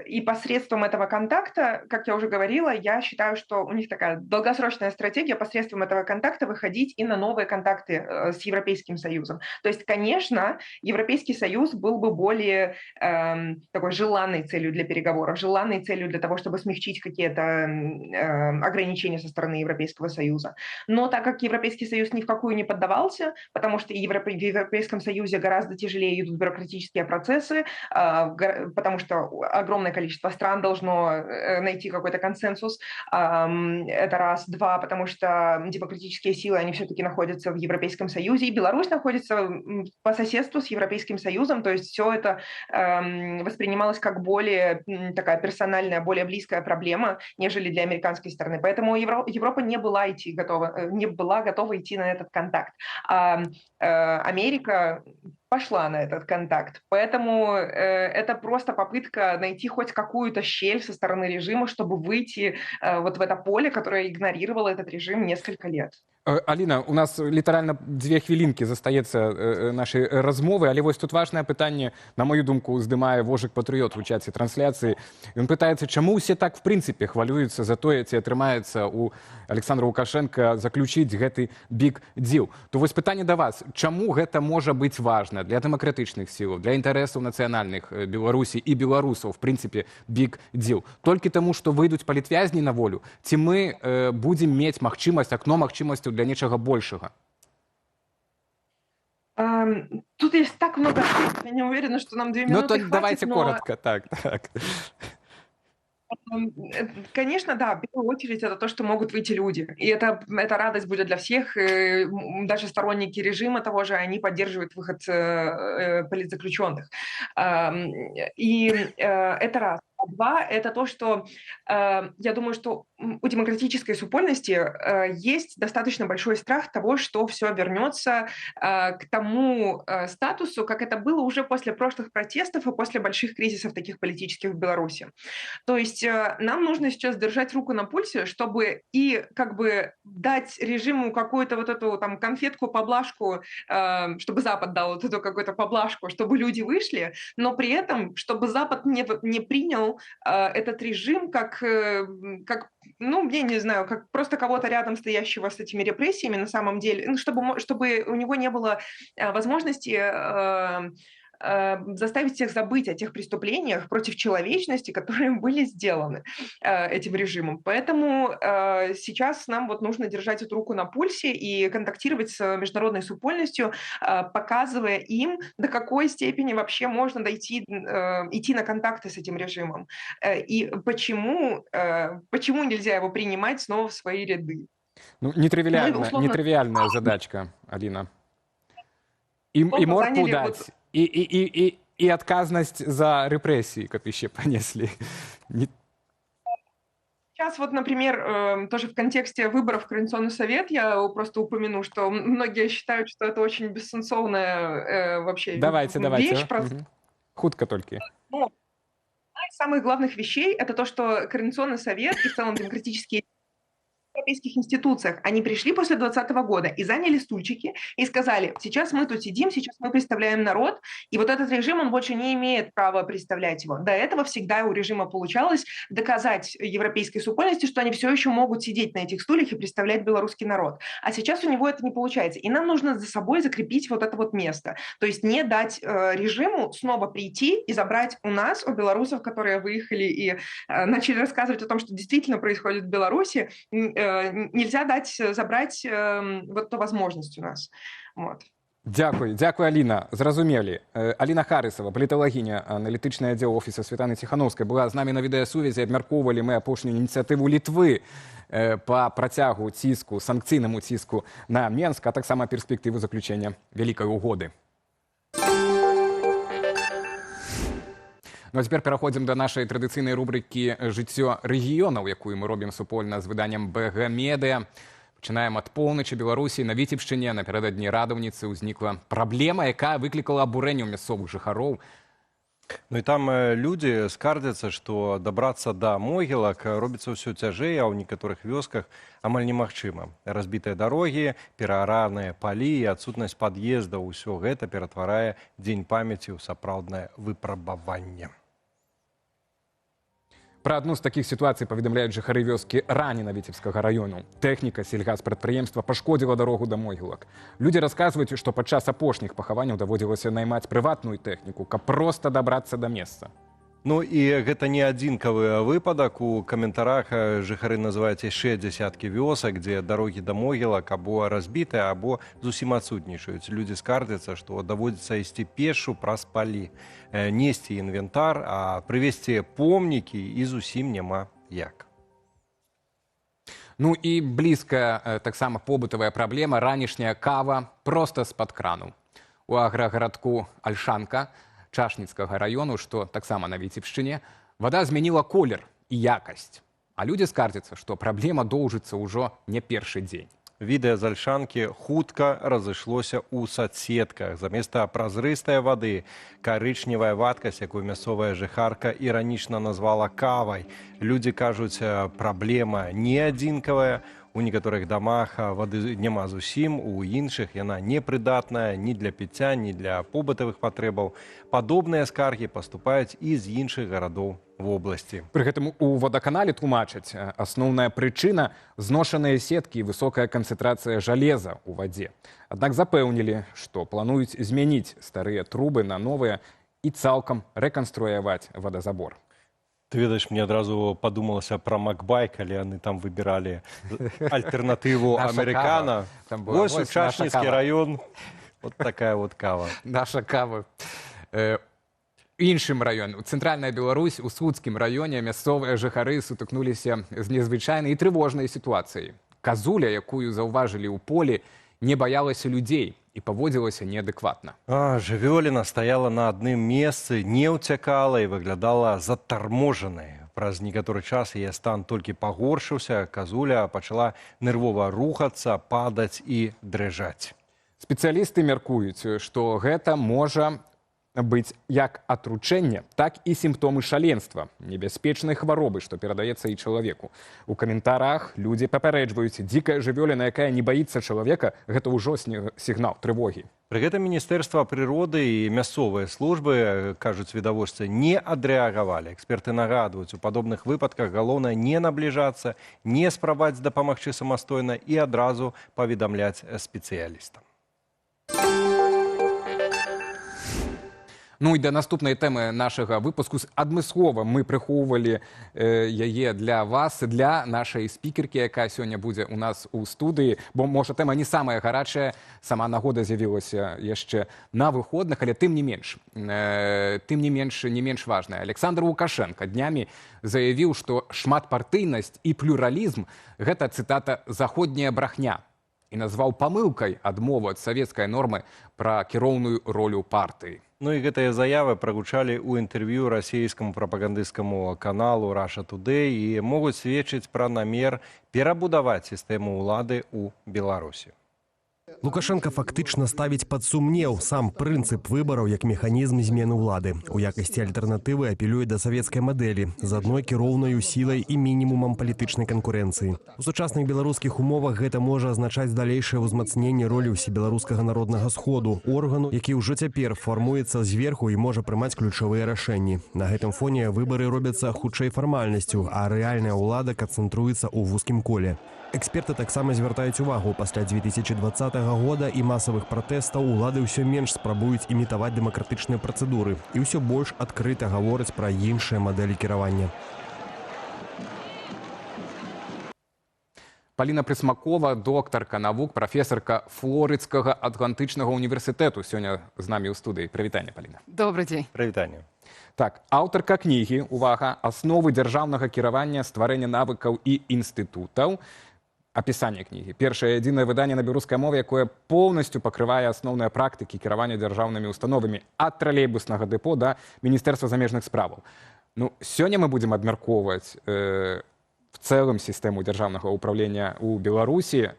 И посредством этого контакта, как я уже говорила, я считаю, что у них такая долгосрочная стратегия посредством этого контакта выходить и на новые контакты с Европейским Союзом. То есть, конечно, Европейский Союз был бы более такой желанной целью для переговоров, желанной целью для того, чтобы смягчить какие-то ограничения со стороны Европейского Союза. Но так как Европейский Союз ни в какую не поддавался, потому что в Европейском Союзе гораздо тяжелее идут бюрократические процессы, потому что огромное количество стран должно найти какой-то консенсус, это раз. Два, потому что демократические силы, они все-таки находятся в Европейском Союзе, и Беларусь находится по соседству с Европейским Союзом, то есть все это воспринималось как более такая персональная, более близкая проблема, нежели для американской стороны. Поэтому Европа не была готова идти на этот контакт. А Америка пошла на этот контакт. Поэтому это просто попытка найти хоть какую-то щель со стороны режима, чтобы выйти вот в это поле, которое игнорировало этот режим несколько лет. Аліна, у нас літаральна 2 хвілінкі застаецца нашай размовы, але вось тут важнае пытанне, на мою думку, уздымае Вожык Патрыёт у чаце трансляцыі. Ён пытаецца, чаму ўсе так в прынцыпе хвалююцца за тое, ці атрымаецца у Александра Лукашенко заключыць гэты big deal. То вось пытанне да вас, чаму гэта можа быць важна для дэмакратычных сілаў, для інтарэсаў нацыянальных Беларусі і беларусаў, в прынцыпе, big deal? Толькі таму, што выйдуць палітвязні на волю, ці мы будзем мець магчымасць, акно магчымасцяў для нечага большага? Тут есть так много аспектов, я не уверена, что нам 2 Ну, минуты то хватит, давайте но коротко, так. Конечно, да, в первую очередь это то, что могут выйти люди. И это радость будет для всех, даже сторонники режима того же, они поддерживают выход политзаключенных. И это раз. А два, это то, что я думаю, что у демократической супольнасці есть достаточно большой страх того, что все вернется к тому статусу, как это было уже после прошлых протестов и после больших кризисов таких политических в Беларуси. То есть нам нужно сейчас держать руку на пульсе, чтобы и как бы дать режиму какую-то вот эту там конфетку, поблажку, чтобы Запад дал вот эту какую-то поблажку, чтобы люди вышли, но при этом, чтобы Запад не принял этот режим как, ну, я не знаю, как просто кого-то рядом стоящего с этими репрессиями на самом деле, ну, чтобы у него не было возможности заставить всех забыть о тех преступлениях против человечности, которые были сделаны этим режимом. Поэтому сейчас нам вот нужно держать эту руку на пульсе и контактировать с международной супольнасцю, показывая им, до какой степени вообще можно идти на контакты с этим режимом и почему нельзя его принимать снова в свои ряды. Ну, нетривиальная, Ну, условно- нетривиальная задачка, Алина. І морку заняли даць, вот- і адказнасць за рэпрэсіі, каб яшчэ панеслі. Не. Сейчас вот, например, тоже в контексте выборов в Координационный совет я просто упомяну, что многие считают, что это очень бессенсовная вообще Давайте, давайте. вещь. Мгм. Хутка толькі. Но одна из самых главных вещей – это то, что Координационный совет и в целом демократические европейских институциях, они пришли после 2020 года и заняли стульчики и сказали: сейчас мы тут сидим, сейчас мы представляем народ, и вот этот режим, он больше не имеет права представлять его. До этого всегда у режима получалось доказать европейской супольнасці, что они все еще могут сидеть на этих стульях и представлять белорусский народ. А сейчас у него это не получается. И нам нужно за собой закрепить вот это вот место. То есть не дать режиму снова прийти и забрать у нас, у белорусов, которые выехали и начали рассказывать о том, что действительно происходит в Беларуси, нельзя дать забрать вот эту возможность у нас. Вот. Дзякуй, дзякуй, Аліна, зразумелі. Аліна Харысава, паліталагіня, аналітычны аддзел офіса Святланы Ціханоўскай, была з намі на відэасувязі. Абмяркоўвалі мы апошнюю ініцыятыву Літвы па працягу ціску, санкцыйнаму ціску на Менск, а таксама перспектыву заключэння вялікай угоды. Ну а цяпер пераходзім да нашай традыцыйнай рубрыкі «Жыццё рэгіёнаў», якую мы робім супольна з выданнем БГ Медыа. Пачынаем ад поўначы Беларусі. На Віцебшчыне напярэдадні Радаўніцы ўзнікла праблема, якая выклікала абурэнне ў мясцовых жыхароў. Ну і там людзі скардзяцца, што дабрацца да могілак робіцца ўсё цяжэй, а ў некаторых вёсках амаль немагчыма. Разбітыя дарогі, пераараныя палі і адсутнасць пад'ездаў — усё гэта ператварае дзень памяці ў сапраўднае выпрабаванне. Пра адну з такіх сітуацый паведамляюць жыхары вёскі Раніна Віцебскага раёну. Тэхніка сельгаспрадпрыемства пашкодзіла дарогу да могілак. Людзі расказваюць, што падчас апошніх пахаванняў даводзілася наймаць прыватную тэхніку, каб проста дабрацца да месца. Ну і гэта не адзінкавы выпадак. У каментарах жыхары называюць яшчэ дзясяткі вёсак, дзе дарогі да могілак або разбітыя, або зусім адсутнічаюць. Людзі скардзяцца, што даводзіцца ісці пешу праз палі, несці інвентар, а прывезці помнікі і зусім няма як. Ну і блізкая таксама побытавая праблема — ранішняя кава проста з-пад крану. У аграгарадку Альшанка Чашніцкага раёну, што таксама на Віцебшчыне, вада змяніла колер і якасць. А людзі скардзяцца, што праблема доўжыцца ўжо не першы дзень. Відэа з Альшанкі хутка разышлося ў сацсетках. Заместа празрыстай вады карычневая вадкасць, якую мясцовая жыхарка іранічна назвала кавай. Людзі кажуць, праблема не адзінкавая. У некаторых дамах вады няма зусім, у іншых яна непрыдатная ні для піцця, ні для побытавых патрэбаў. Падобныя скаргі паступаюць і з іншых гарадоў вобласці. Пры гэтым у вадаканале тлумачаць, асноўная прычына — зношаныя сеткі і высокая канцэнтрацыя жалеза ў вадзе. Аднак запэўнілі, што плануюць змяніць старыя трубы на новыя і цалкам рэканструяваць вадазабор. Ты ведаеш, мне адразу падумалася пра Макбай, калі яны там выбіралі альтэрнатыву Наша амерыкана. кава. Там была Вось вось наша Учашніцкі кава. раён, вот такая вот кава. Наша кава. Іншым раён, у цэнтральная Беларусь, у Слуцкім раёне мясцовыя жыхары сутыкнуліся з незвычайнай і трывожнай сітуацыяй. Казуля, якую заўважылі ў полі, не баялася людзей і паводзілася неадэкватна. Жывёліна стаяла на адным месцы, не ўцякала і выглядала затарможанай. Праз некаторы час яе стан толькі пагоршыўся, казуля пачала нервова рухацца, падаць і дрыжаць. Спецыялісты мяркуюць, што гэта можа быць як атручэнне, так і сімптомы шаленства, небяспечнай хваробы, што перадаецца і чалавеку. У каментарах людзі папярэджваюць: дзікая жывёліна, якая не баіцца чалавека, гэта ўжо сігнал трывогі. Пры гэтым міністэрства прыроды і мясцовыя службы, кажуць відавочцы, не адрэагавалі. Эксперты нагадваюць, у падобных выпадках галоўнае не набліжацца, не спрабаваць дапамагчы самастойна і адразу паведамляць спецыялістам. Ну і да наступнай тэмы нашага выпуску. Адмыслова мы прыхоўвалі яе для вас, для нашай спікеркі, якая сёння будзе у нас у студыі, бо, можа, тэма не самая гарачая, сама нагода з'явілася яшчэ на выходных, але тым не менш не менш важная. Александр Лукашенко днямі заявіў, што шматпартыйнасць і плюралізм — гэта, цытата, «заходняя брахня», і назваў памылкай адмову ад савецкай нормы пра кіроўную ролю партыі. Ну і гэтыя заявы прагучалі ў інтэрв'ю расійскаму прапагандысцкаму каналу Russia Today і могуць сведчыць пра намер перабудаваць сістэму ўлады ў Беларусі. Лукашэнка фактычна ставіць пад сумнеў сам прынцып выбараў як механізм змены ўлады. У якасці альтэрнатывы апелюе да савецкай мадэлі з адной кіроўнаю сілай і мінімумам палітычнай канкурэнцыі. У сучасных беларускіх умовах гэта можа азначаць далейшае ўзмацненне ролі ўсебеларускага народнага сходу, органу, які ўжо цяпер фармуецца зверху і можа прымаць ключавыя рашэнні. На гэтым фоне выбары робяцца хутчэй фармальнасцю, а рэальная ўлада канцэнтруецца ў вузкім коле. Эксперты таксама звяртаюць увагу: пасля 2020 года і масавых пратэстаў улады ўсё менш спрабуюць імітаваць дэмакратычныя працэдуры і ўсё больш адкрыта гавораць пра іншыя мадэлі кіравання. Паліна Прысмакова, доктарка навук, прафесарка Флорыдскага атлантычнага універсітэту, сёння з намі ў студыі. Прывітанне, Паліна. Добрый дзень. Прывітанне. Так, аўтарка кнігі, увага, «Асновы дзяржаўнага кіравання, стварэння навыкаў і інстытутаў». Апісанне кнігі. Першае адзінае выданне на беларускай мове, якое поўнасцю пакрывае асноўныя практыкі кіравання дзяржаўнымі установамі ад тралейбуснага дэпо да Міністэрства замежных справаў. Ну, сёння мы будзем абмяркоўваць в цэлым сістэму дзяржаўнага ўпраўлення ў Беларусі.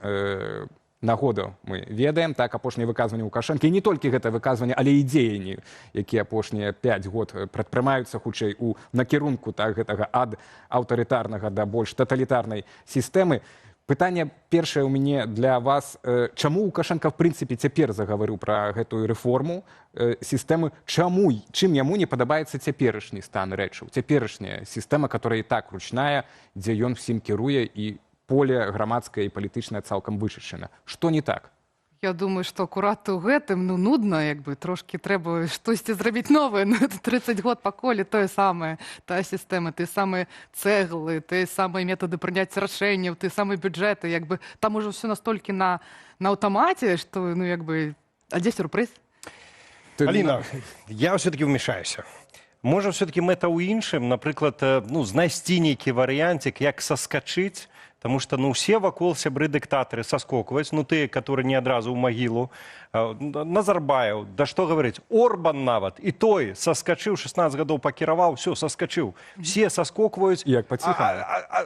Нагоду мы ведаем, так, апошняе выказванне Лукашэнкі, і не толькі гэта выказванне, але і дзеянні, якія апошнія 5 год прадпрымаюцца хутчэй у накірунку, так, гэтага ад аўтарытарнага да больш таталітарнай сістэмы. Пытанне першае ў мяне для вас: чаму Лукашэнка в прынцыпе цяпер загаварыў пра гэтую рэформу сістэмы, чаму, чым яму не падабаецца цяперашні стан рэчаў, цяперашняя сістэма, которая і так ручная, дзе ён всім кіруе і поле грамадскае і палітычнае цалкам вычышчана? Што не так? Я думаю, што акурат у гэтым, ну, нудна, як бы трошкі трэба штосьці зрабіць новае. Ну, это 30 год па коле тое самае, тая сістэма, тыя самыя цэглы, тыя самыя метады прыняцця рашэнняў, тыя самыя бюджэты, як бы там ужо ўсё настолькі на аўтамаце, што, ну, як бы, а дзе сюрпрыз? Аліна, я все-таки вмешаюся. Можа, все-таки мэта ў іншым, напрыклад, ну, знайсці нейкі варыянцік, як саскачыць, потому что, ну, усе вакол сябры дыктатары саскокваюць, ну, тыя, которые не адразу ў магілу. Назарбаев, да што гаварыць, Орбан нават, і той саскачыў, 16 гадоў пакіраваў, все, саскачыў. Все саскокваюць. Як па-ціхаму.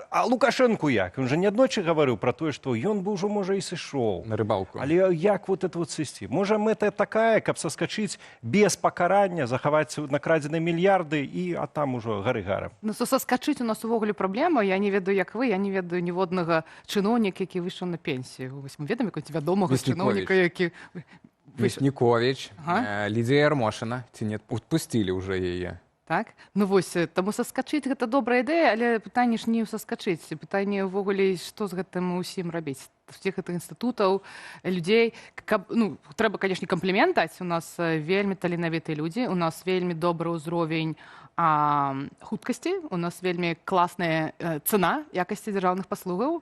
А Лукашенку як? Ён же неаднойчы гаварыў пра тое, што ён бы ўжо, можа, і сышоў. На рыбалку. Але як вот это вот сысці? Можа, мэта такая, каб саскачыць без пакарання, захаваць накрадзеныя мільярды, і а там ужо гары гарам. Ну, соскачыць у нас увогуле праблема. Я не ведаю, як вы, я не ведаю ніводнай ніводнага чыноўніка, які выйшаў на пенсію. Вось мы ведаем якогось вядомага Мясніковіч. чыноўніка, які выйшаў. Мясніковіч, Лідзія Ярмошына, ці не адпусцілі ўжо яе? Так? Ну вось, таму саскачыць — гэта добрая ідэя, але пытанне ж не ў саскачыць, пытанне ўвогуле, што з гэтым усім рабіць. Усіх гэтых інстытутаў, людзей, каб, ну, трэба, канешне, камплімент даць. У нас вельмі таленавітыя людзі, у нас вельмі добры ўзровень хуткасці, у нас вельмі класная цана якасці дзяржаўных паслугаў.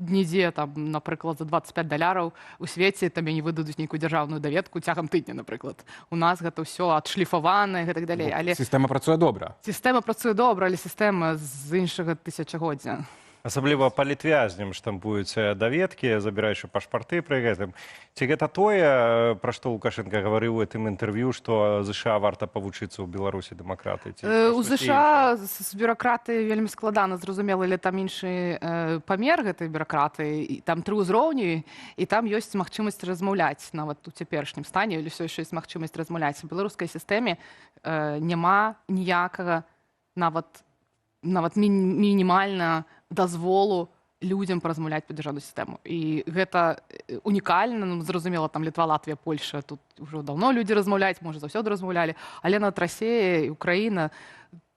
Нідзе там, напрыклад, за 25 даляраў у свеце табе не выдадуць нейкую дзяржаўную даведку цягам тыдня, напрыклад. У нас гэта ўсё адшліфавана і гэтак далей. Але Сістэма працуе добра. Сістэма працуе добра, але сістэма з іншага тысячагоддзя. Асабліва палітвязням штампуюць даведкі, забіраючы пашпарты пры гэтым. Ці гэта тое, пра што Лукашэнка гаварыў у гэтым інтэрв'ю, што ЗША варта павучыцца ў Беларусі дэмакратыі? Ці У штосьці ЗША іншае? з бюракратыяй вельмі складана, зразумела, але там іншы памер гэтай бюракратыі, і там тры ўзроўні, і там ёсць магчымасць размаўляць нават у цяперашнім стане, или ўсё яшчэ ёсць магчымасць размаўляць. У беларускай сістэме няма ніякага нават мінімальна дазволу людзям паразмаўляць па дзяржаўную сістэму. І гэта унікальна, ну, зразумела, там Літва, Латвія, Польша, тут ўжо даўно людзі размаўляюць, можа, заўсёды размаўлялі, але нават Расея і Украіна,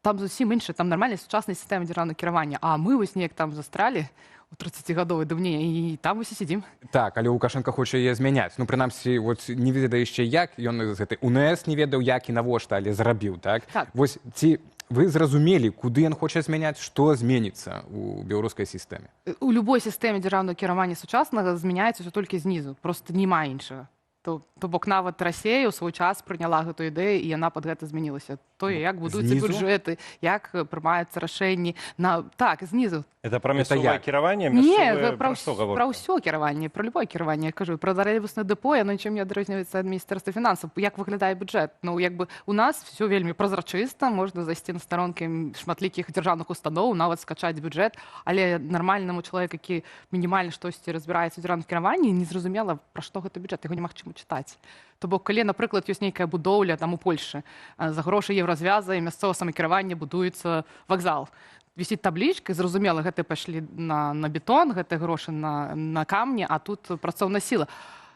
там зусім інша, там нармальная сучасная сістэма дзяржаўнага кіравання, а мы вось неяк там застралі у 30-гадовай даўніне і там вось і сядзім. Так, але Лукашэнка хоча яе змяняць. Ну, прынамсі, вот не ведае яшчэ як, ён з гэтай УНС не ведаў як і навошта, але зрабіў, так? Так. Вось ці вы зразумелі, куды ён хоча змяняць, што зменіцца у беларускай сістэме? У любой сістэме дзяржаўнага кіравання сучаснага змяняецца ўсё толькі знізу, просто няма іншага. То бок нават Расея ў свой час прыняла гэтую ідэю, і яна пад гэта змянілася. Тое, як будуюцца Знізу? бюджэты, як прымаюцца рашэнні на, так, знізу. Это пра Это мясцовае як? кіраванне, Не, мясцовае, пра, пра што гаворка? пра ўсё кіраванне, пра любое кіраванне, я кажу, пра тралейбуснае дэпо, яно нічым не адрозніваецца ад міністэрства фінансаў. Як выглядае бюджэт? Ну, як бы у нас все вельмі празрачыста, можна зайсці на старонкі шматлікіх дзяржаўных устаноў, нават скачаць бюджэт, але нармальнаму чалавеку, які мінімальна штосьці разбіраецца ў дзяржаўным кіраванні, незразумела, пра што гэты бюджэт, яго немагчыма чытаць. То бок, калі, напрыклад, ёсць нейкая будоўля там у Польшы, за грошы Еўразвяза і мясцовага самакіравання будуецца вакзал. Вісіць таблічка, і зразумела, гэты пайшлі на бетон, гэты грошы на камні, а тут працоўная сіла.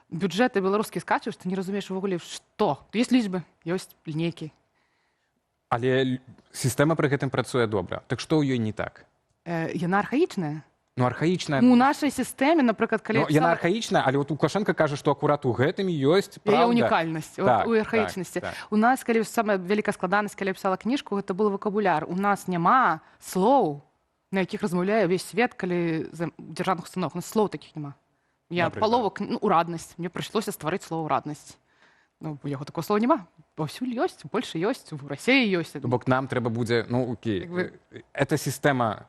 Бюджэты беларускія скачваеш, ты не разумееш увогуле, што. Ёсць лічбы, ёсць лінейкі. Але сістэма пры гэтым працуе добра. Так што ў ёй не так? Яна архаічная. Ну, архаічная. У нашай сістэме, напрыклад, калі Ну, я яна пісала архаічная, але вот Лукашэнка кажа, што акурат у гэтым і ёсць яе праўда. унікальнасць у архаічнасці. У нас, калі самая вялікая складанасць, калі я пісала кніжку, гэта был вакабуляр. У нас няма слоў, на якіх размаўляе ўвесь свет, калі у дзяржаўных установах. У нас слоў такіх няма. Я Напрыклад? палову ну, ураднасць. Мне прыйшлося стварыць слова ураднасць. Ну, бо яго такого слова няма. Паўсюль ёсць, у Польшы ёсць, у Расеі ёсць. То бок нам трэба будзе, ну, окей, Як бы эта сістэма,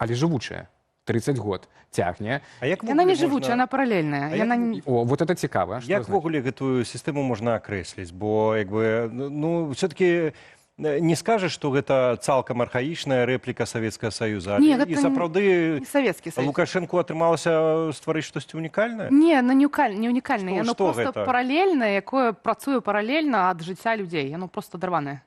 але жывучая. 30 год цягне. А як Яна не увогуле жывучая, можна яна паралельная. А Яна як не О, вот это цікава. Што Як значыць? увогуле гэтую сістэму можна акрэсліць? Бо як бы, ну, все-таки не скажаш, што гэта цалкам архаічная рэпліка Савецкага Саюза. Не, Але гэта і сапраўды не Савецкі Саюз. Лукашэнку атрымалася стварыць штосьці унікальнае? Не, ну, не унікальнае. Што Яно што просто гэта? паралельнае, якое працуе паралельна ад жыцця людзей. Яно просто адарванае.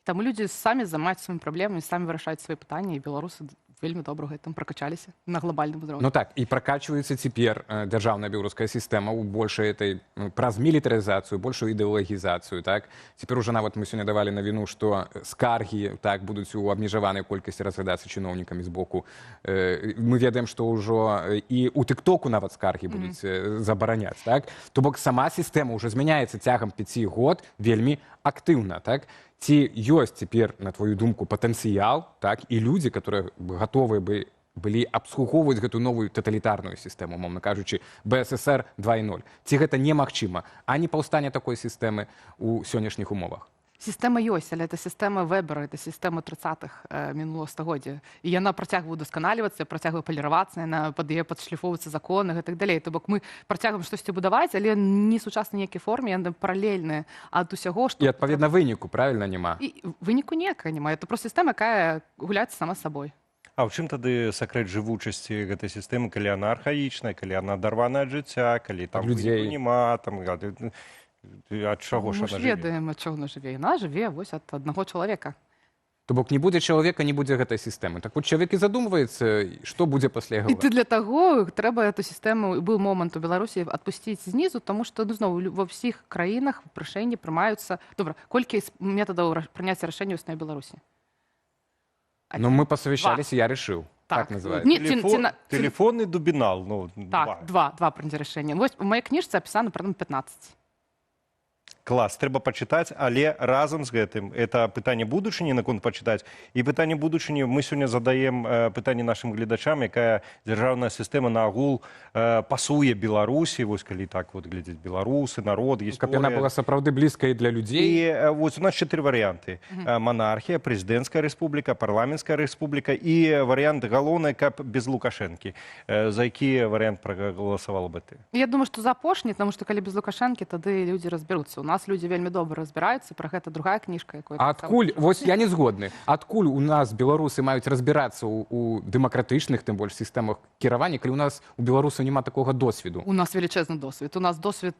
Таму людзі самі займаюцца сваімі праблемамі, самі вырашаюць свае пытанні, і беларусы вельмі добра гэтым пракачаліся на глобальным узроўні. Ну так, і пракачваецца цяпер дзяржаўная беларуская сістэма ў большай этой, ну, праз мілітарызацыю, большую ідэалагізацыю, так? Цяпер уже нават мы сёння давалі навіну, што скаргі, так, будуць у абмежаванай колькасці разглядацца чыноўнікамі з боку. Мы ведаем, што ўжо і ў тыктоку нават скаргі будуць забараняць, так? То бок сама сістэма ўжо змяняецца цягам 5 год вельмі актыўна, так? Ці ёсць цяпер, на твою думку, патэнцыял, так, і людзі, которые гатовыя бы былі абслугоўваць гэту новую таталітарную сістэму, умоўна кажучы, БССР 2.0? Ці гэта немагчыма, ані паўстання такой сістэмы ў сённяшніх умовах? Сістэма ёсць, але это сістэма Вебера, это сістэма 30-х мінулого стагоддзя. І яна працягвае удасканальвацца, працягвае паліравацца, яна пад яе падшліфоўваюцца законы і так далей. То бок мы працягваем штосьці будаваць, але не сучаснай ніякай форме, яна паралельная ад усяго, што І, адпаведна, выніку, правильно, няма? І выніку ніякага няма. Это просто сістэма, якая гуляецца сама з сабой. А ў чым тады сакрэт жывучасці гэтай сістэмы, калі яна архаічная, калі яна адарваная ад жыцця, калі там Ад людзей. выніку няма, там, ад чаго ж Мы ж яна жыве? ведаем, ад чаго яна жыве. Яна жыве вось ад аднаго чалавека. То бок не будзе чалавека, не будзе гэтай сістэмы. Так вот, чалавек і задумваецца, што будзе пасля яго. І ты для таго трэба эту сістэму, быў момант у Беларусі, адпусціць знізу, тому што, ну, зноў, ва ўсіх краінах рашэнні прымаюцца. Добра, колькі метадаў прыняцця рашэння існуе ў Беларусі? Ну, мы посовещались, я решил. Так, Так. называется. Не, Телефонный дубинал, ну, Так, два прыняцця рашэння. Вось у маёй кніжцы апісана прям 15. Клас, трэба пачытаць, але разам з гэтым это пытанне будучыні наконт пачытаць і пытанне будучыні. Мы сёння задаем пытанне нашым гледачам, якая дзяржаўная сістэма наогул пасуе Беларусі, вось калі так вот глядзець, беларусы, народ, Каб яна гісторыя. была сапраўды блізкай для людзей. І вось у нас чатыры варыянты: Манархія, прэзідэнцкая рэспубліка, парламенцкая рэспубліка і варыянт галоўны, каб без Лукашэнкі. За які варыянт прагаласавала бы ты? Я думаю, што за апошні, тому што калі без Лукашэнкі, тады людзі разбяруцца. У нас людзі вельмі добра разбіраюцца, пра гэта другая кніжка, якую я А таксама адкуль, вось я не згодны, адкуль у нас беларусы маюць разбірацца ў дэмакратычных, тым больш, сістэмах кіравання, калі у нас, у беларусаў, няма такога досведу? У нас велічэзны досвед. У нас досвед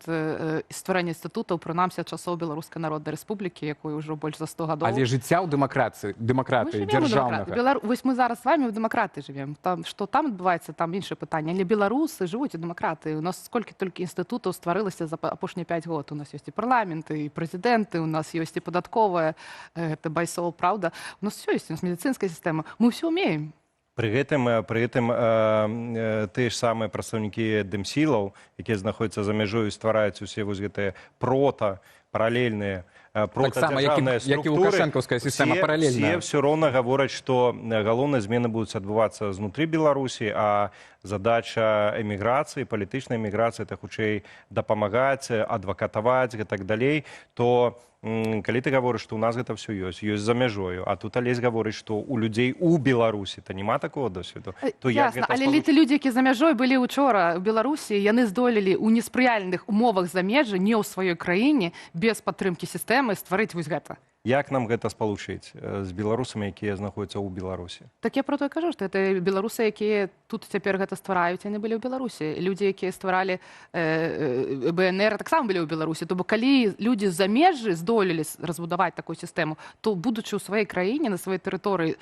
стварэння інстытутаў, прынамсі, ад часоў Беларускай Народнай Рэспублікі, якой ўжо больш за 100 гадоў. Але жыцця ў дэмакратыі, Мы дэмакратыі жывем у дзяржаўнага. дэмакратыі. Вось мы зараз з вами ў дэмакратыі жывем. Там, што там адбываецца, там іншае пытанне. Але беларусы жывуць у дэмакратыі. У нас сколькі толькі інстытутаў стварылася за апошнія 5 год. У нас ёсць і парламенты, і прэзідэнты, у нас ёсць і падатковая, гэта Байсол, праўда. У нас всё ёсць, у нас медыцынская сістэма. Мы ўсё умеем. Пры гэтым тыя ж самыя прадстаўнікі дэмсілаў, якія знаходзяцца за мяжою, ствараюць усе вось гэтыя паралельныя Таксама, як і- протадзяржаўныя як і структуры, лукашэнкаўская сістэма паралельная. Все ўсё роўна гавораць, што галоўныя змены будуць адбывацца знутры Беларусі, а задача эміграцыі, палітычнай эміграцыі — это хутчэй дапамагаць, адвакатаваць, гэтак далей. То калі ты гаворыш, што ў нас гэта ўсё ёсць, ёсць за мяжою, а тут Алесь гаворыць, што у людзей у Беларусі то няма такого досведу, то як Ясна, гэта але спалучыць? людзі, які за мяжой былі учора ў Беларусі, яны здолелі ў неспрыяльных умовах замежжа, не ў сваёй краіне, без падтрымкі сістэмы стварыць вось гэта. Як нам гэта спалучыць з беларусамі, якія знаходзяцца ў Беларусі? Так я про то і кажу, што это беларусы, якія тут цяпер гэта ствараюць, яны былі ў Беларусі. Людзі, якія стваралі БНР, таксама былі ў Беларусі. То бок калі людзі з замежжы здолелі разбудаваць такую сістэму, то, будучы ў сваёй краіне, на сваёй тэрыторыі,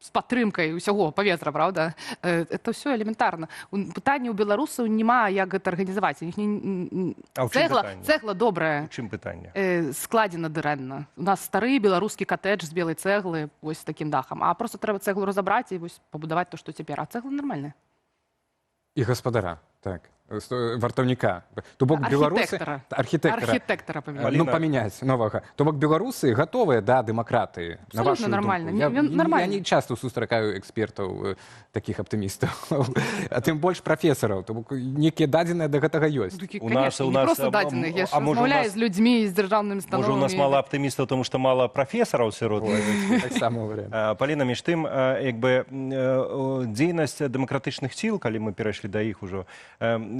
з падтрымкай усяго паветра, праўда, это ўсё элементарна. Пытанне ў беларусаў няма, як гэта арганізаваць. У них не, А ў чым цэгла, пытанне? Цэгла добрая. У чым пытанне? Складзена дрэнна. У нас стары беларускі катэдж з белай цэглы, вось з такім дахам. А просто трэба цэглу разабраць і вось пабудаваць то, што цяпер. А цэгла нармальная. І гаспадара, так. Вартаўніка. То бок беларусы Архітэктара. Архітэктара. Архітэктара памяняць. Ну, памяняць новага. То бок беларусы гатовыя да дэмакратыі, на Абсолютно вашу нармальна. думку? Не, ён нармальна. Я не часто сустракаю экспертаў, такіх аптымістаў, а тым больш прафесараў. То бок некія дадзеныя да гэтага ёсць. Такі, У нас- конечно, у не нас, просто а, дадзеных. Я ж а можа, у размаўляю нас- з людзьмі, з дзяржаўнымі Можа, у нас установамі. мала аптымістаў, тому што мала прафесараў сярод. Таксама варыянт. Паліна, між тым, як бы дзейнасць дэмакратычных сіл, калі мы перайшлі да іх ужо,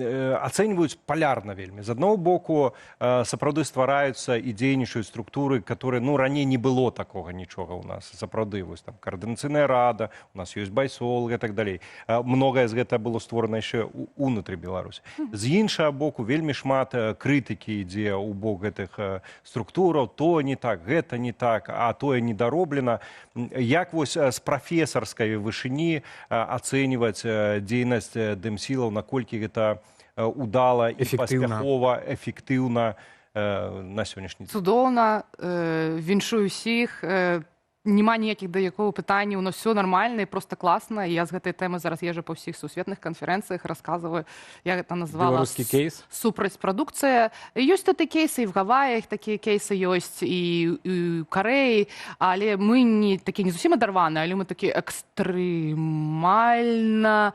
ацэньваюць палярна вельмі. З аднаго боку, сапраўды ствараюцца і дзейнічаюць структуры, которые, ну, раней не было такога нічога ў нас. Сапраўды, вось там каардынацыйная рада, у нас ёсць Байсол і так далей. Многае з гэта было створана яшчэ унутры Беларусі. З іншага боку, вельмі шмат крытыкі ідзе ў бок гэтых структураў: то не так, гэта не так, а тое недароблена. Як вось з прафесарскай вышыні ацэньваць дзейнасць дэмсілаў, наколькі гэта удала і Эфектыўна. паспяхова, эфектыўна на сённяшні дзень? Цудоўна, віншую усіх. Няма ніякіх да якого пытання, у нас все нармальна і просто класна. І я з гэтай тэмы зараз езжу па ўсіх сусветных канферэнцыях, расказваю. Я гэта назвала Беларускі кейс. супрацьпрадукцыя. Ёсць тут і кейсы і в Гаваях, такія кейсы ёсць і ў Карэі, але мы не такі, не зусім адарваны, але мы такі экстрэмальна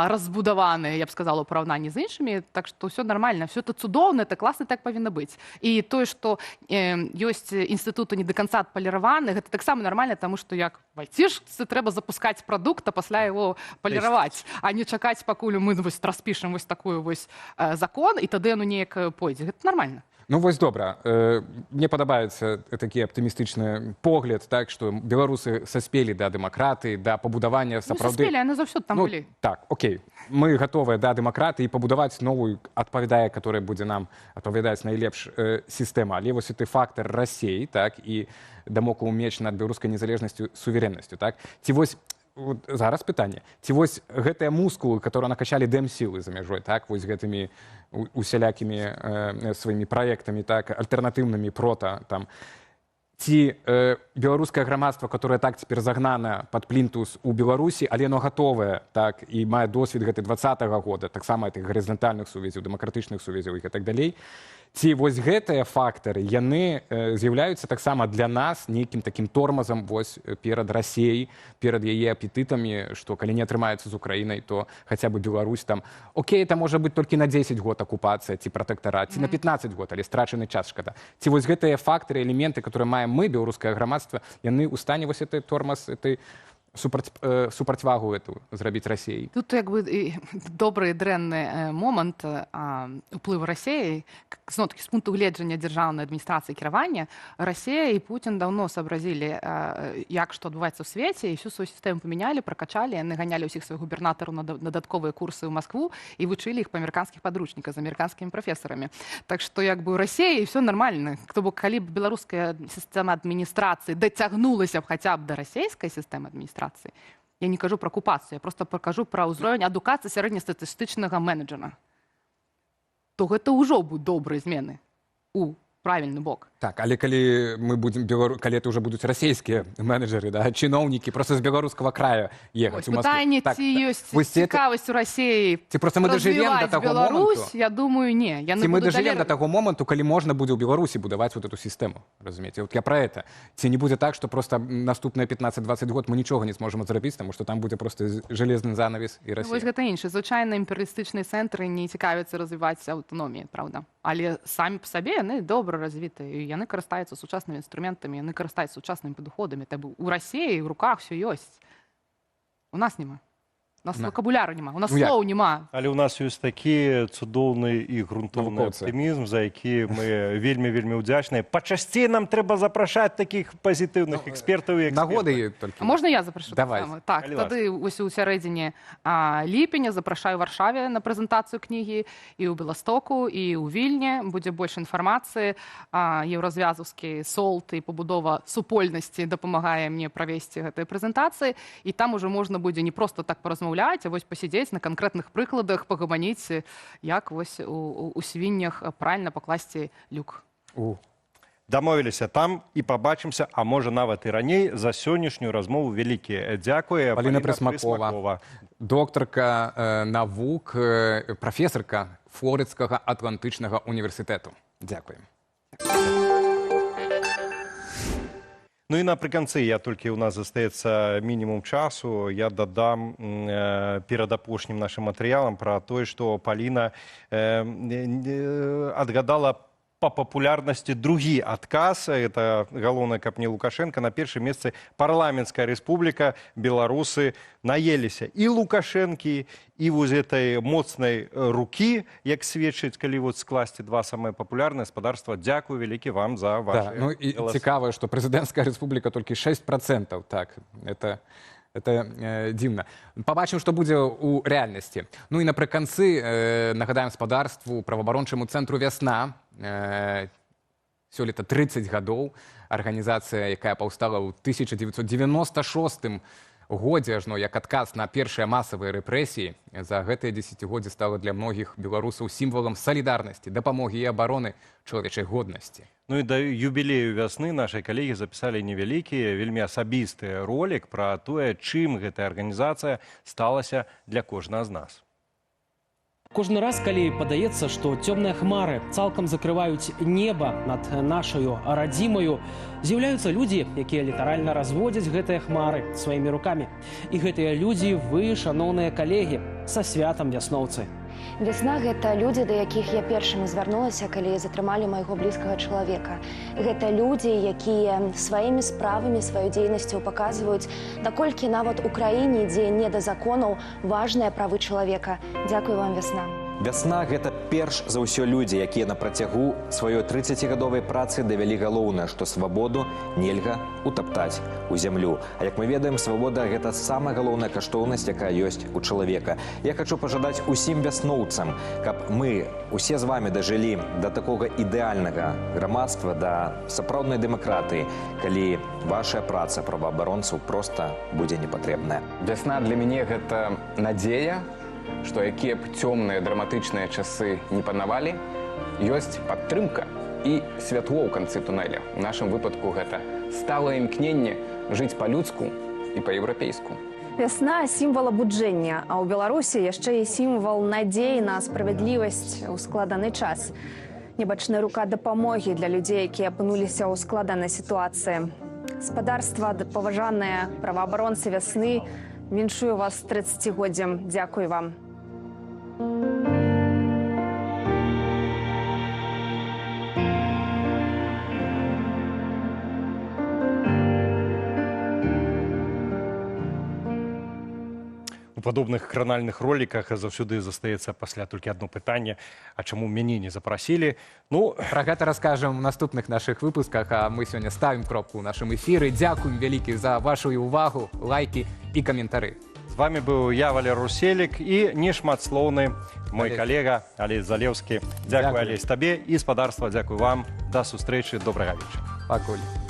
разбудаваныя, я б сказала, у параўнанні з іншымі. Так што ўсё нармальна, всё это цудоўна, это класна, так павінна быць. І тое, што ёсць інстытуты не до конца адпаліраваны, гэта таксама нармальна, таму што як в айцішцы трэба запускаць прадукт, а пасля его паліраваць, а не чакаць, пакуль мы вось распішам вось такую вось закон, і тады яно неяк пойдзе. Гэта нармальна. Ну вось добра. Мне падабаецца такі аптымістычны погляд, так, што беларусы саспелі да дэмакратыі, да пабудавання сапраўды... Ну, саспелі, яны заўсёды там былі. Так, окей. Мы гатовыя да дэмакратыі і пабудаваць новую, адпавядае, которая будзе нам адпавядаць найлепш сістэма. Але вось гэты фактар Расеі, так, і дамоклаў меч над беларускай незалежнасцю, суверэннасцю, так? Ці вось вот зараз пытанне, ці вось гэтыя мускулы, которые накачалі дэмсілы за мяжой, так, вось гэтымі усялякімі сваімі праектамі, так, альтэрнатыўнымі прота, там, ці беларускае грамадства, которое так цяпер загнана пад плінтус у Беларусі, але яно гатовае, так, і мае досвед гэты 20-го года, таксама гэтых гарызантальных сувязяў, дэмакратычных сувязяў і так далей, ці вось гэтыя фактары, яны з'яўляюцца таксама для нас нейкім такім тормазам вось перад Расеяй, перад яе апетытамі, што калі не атрымаецца з Украінай, то хаця бы Беларусь там, окей, это можа быць толькі на 10 год акупацыя ці пратэктарат, ці на 15 год, але страчаны час шкада. Ці вось гэтыя фактары, элементы, которые маем мы, беларускае грамадства, яны ў стане вось гэты тормаз, гэты супрацьвагу эту зрабіць Расеі? Тут як бы і добры і дрэнны момант уплыву Расеі. Зноў-такі, з пункту гледжання дзяржаўнай адміністрацыі кіравання, Расея і Пуцін даўно сообразілі, як што адбываецца ў свеце, і всю сваю сістэму памянялі, пракачалі, яны ганялі ўсіх сваіх губернатараў на дадатковыя курсы ў Маскву і вучылі іх па амерыканскіх падручніках з амерыканскімі прафесарамі. Так што як бы ў Расеі ўсё нармальна. То бок, калі б беларуская сістэма адміністрацыі дацягнулася б хаця б да расійскай сістэмы адміністрацыі, я не кажу пра акупацыю, я просто пакажу пра ўзровень адукацыі сярэднестатыстычнага менеджера, то гэта ўжо будуць добрыя змены у правільны бок. Так, але калі мы будзем калі это уже будуць расійскія менеджеры, да, чыноўнікі просто з беларускага края ехаць у Москву. Пытанне, так, ці ёсць цікавасць у Расіі ці просто мы дажывем да таго Беларусь, моманту? Я думаю, не. Яны ці мы будуць дажывем да таго моманту, калі можна будзе ў Беларусі будаваць вот эту сістэму, разумееце? Вот я про это. Ці не будзе так, што просто наступныя 15-20 год мы нічога не зможам зрабіць, таму што там будзе просто железны занавес і Расія. Вось гэта іншае. Звычайна, імперыялістычныя цэнтры не цікавяцца развіваць аўтаноміі, праўда. Але самі па сабе яны добра развітыя, і яны карыстаюцца сучаснымі інструментамі, яны карыстаюцца сучаснымі падыходамі. У Расіі ў руках всё ёсць. У нас няма. У нас вокабуляру няма, у нас слоў няма. Але ў нас ёсць такі цудоўны і грунтоўны аптымізм, за які мы вельмі-вельмі ўдзячныя. Пачасцей нам трэба запрашаць такіх пазітыўных экспертаў і экспертаў. Нагоды толькі. А можна я запрашу? Давай. Так, тады вось у сярэдзіне ліпеня запрашаю ў Варшаве на прэзентацыю кнігі, і ў Беластоку, і ў Вільні. Будзе больш інфармацыі. Еўразвязаўскі солт і пабудова супольнасці дапамагае мне правесці гэтыя прэзентацыі. І там ужо можна будзе не проста так паразмаўляць, а вось пасядзець на канкрэтных прыкладах, пагаманіць, як вось у свіннях правільна пакласці люк. Дамовіліся там і пабачымся, а можа нават і раней. За сённяшнюю размову вялікі дзякуй. Паліна Прысмакова, доктарка навук, прафесарка Флорыдскага атлантычнага універсітэту. Дзякуем. Ну і напрыканцы, я толькі у нас застаецца мінімум часу, я дадам перад апошнім нашым матэрыялам пра тое, што Паліна адгадала па папулярнасці другі адказ. Это галоўнае, каб не Лукашенко. На першым месцы парламенцкая рэспубліка. Беларусы наеліся і Лукашэнкі, і вось этой моцнай рукі, як сведчыць, калі вот скласці два самыя папулярныя гаспадарства. Дзякуй вялікі вам за вашы Да, ну і галасы. Цікава, што прэзідэнцкая рэспубліка толькі 6%. Так, это дзіўна. Пабачым, што будзе ў рэальнасці. Ну і напрыканцы нагадаем спадарству праваабарончаму цэнтру «Вясна». Сёлета 30 гадоў. Арганізацыя, якая паўстала ў 1996 годзе, ажно як адказ на першыя масавыя рэпрэсіі, за гэтыя дзесяцігоддзі стала для многіх беларусаў сімвалам салідарнасці, дапамогі і абароны чалавечай годнасці. Ну і да юбілею «Вясны» нашай калегі запісалі невялікі, вельмі асабісты ролик пра тое, чым гэтая арганізацыя сталася для кожнага з нас. Кожны раз, калі падаецца, што цёмныя хмары цалкам закрываюць неба над нашаю радзімаю, з'яўляюцца людзі, якія літаральна разводзяць гэтыя хмары сваімі рукамі. І гэтыя людзі вы, шаноўныя калегі, са святам, вясноўцы. Вясна гэта людзі, да якіх я першымі звярнулася, калі затрымалі майго блізкага чалавека. Гэта людзі, якія сваімі справамі, сваёй дзейнасцю паказваюць, наколькі нават у краіне, дзе не да законаў, важныя правы чалавека. Дзякую вам, Вясна. Вясна — гэта перш за ўсё людзі, якія на працягу сваёй 30гадовай працы давялі галоўнае, што свабоду нельга утаптаць у зямлю. А як мы ведаем, свабода — гэта самая галоўная каштоўнасць, якая ёсць у чалавека. Я хачу пажадаць усім вясноўцам, каб мы усе з вами дажылі да такога ідэальнага грамадства, да сапраўднай дэмакратыі, калі ваша праца праваабаронцаў проста будзе непатрэбная. Вясна для мяне — гэта надзея, што якія б цёмныя, драматычныя часы не панавалі, ёсць падтрымка і святло ў канцы тунэля. У нашым выпадку гэта сталае імкненне жыць па-людску і па-еўрапейску. Вясна — сімвал абуджэння, а ў Беларусі яшчэ і сімвал надзеі на справядлівасць у складаны час. Небачная рука дапамогі для людзей, якія апынуліся ў складанай сітуацыі. Спадарства, паважаныя праваабаронцы вясны, віншую вас з 30годдзем. Дзякуй вам. У падобных кранальных роліках заўсёды застаецца пасля толькі адно пытанне: а чаму мяне не запрасілі? Ну, пра гэта раскажам у наступных нашых выпусках, а мы сёння ставім кропку ў нашым эфіры. Дзякуем вялікі за вашу увагу, лайкі і каментары. З вами быў я, Валер Руселік, і нешматслоўны мой Алесь. Калега Алесь Залеўскі. Дзякуй, Дзякуй. Алесь, табе і, спадарства, дзякуй вам. Да сустрэчы, добрага вечара. Пакуль.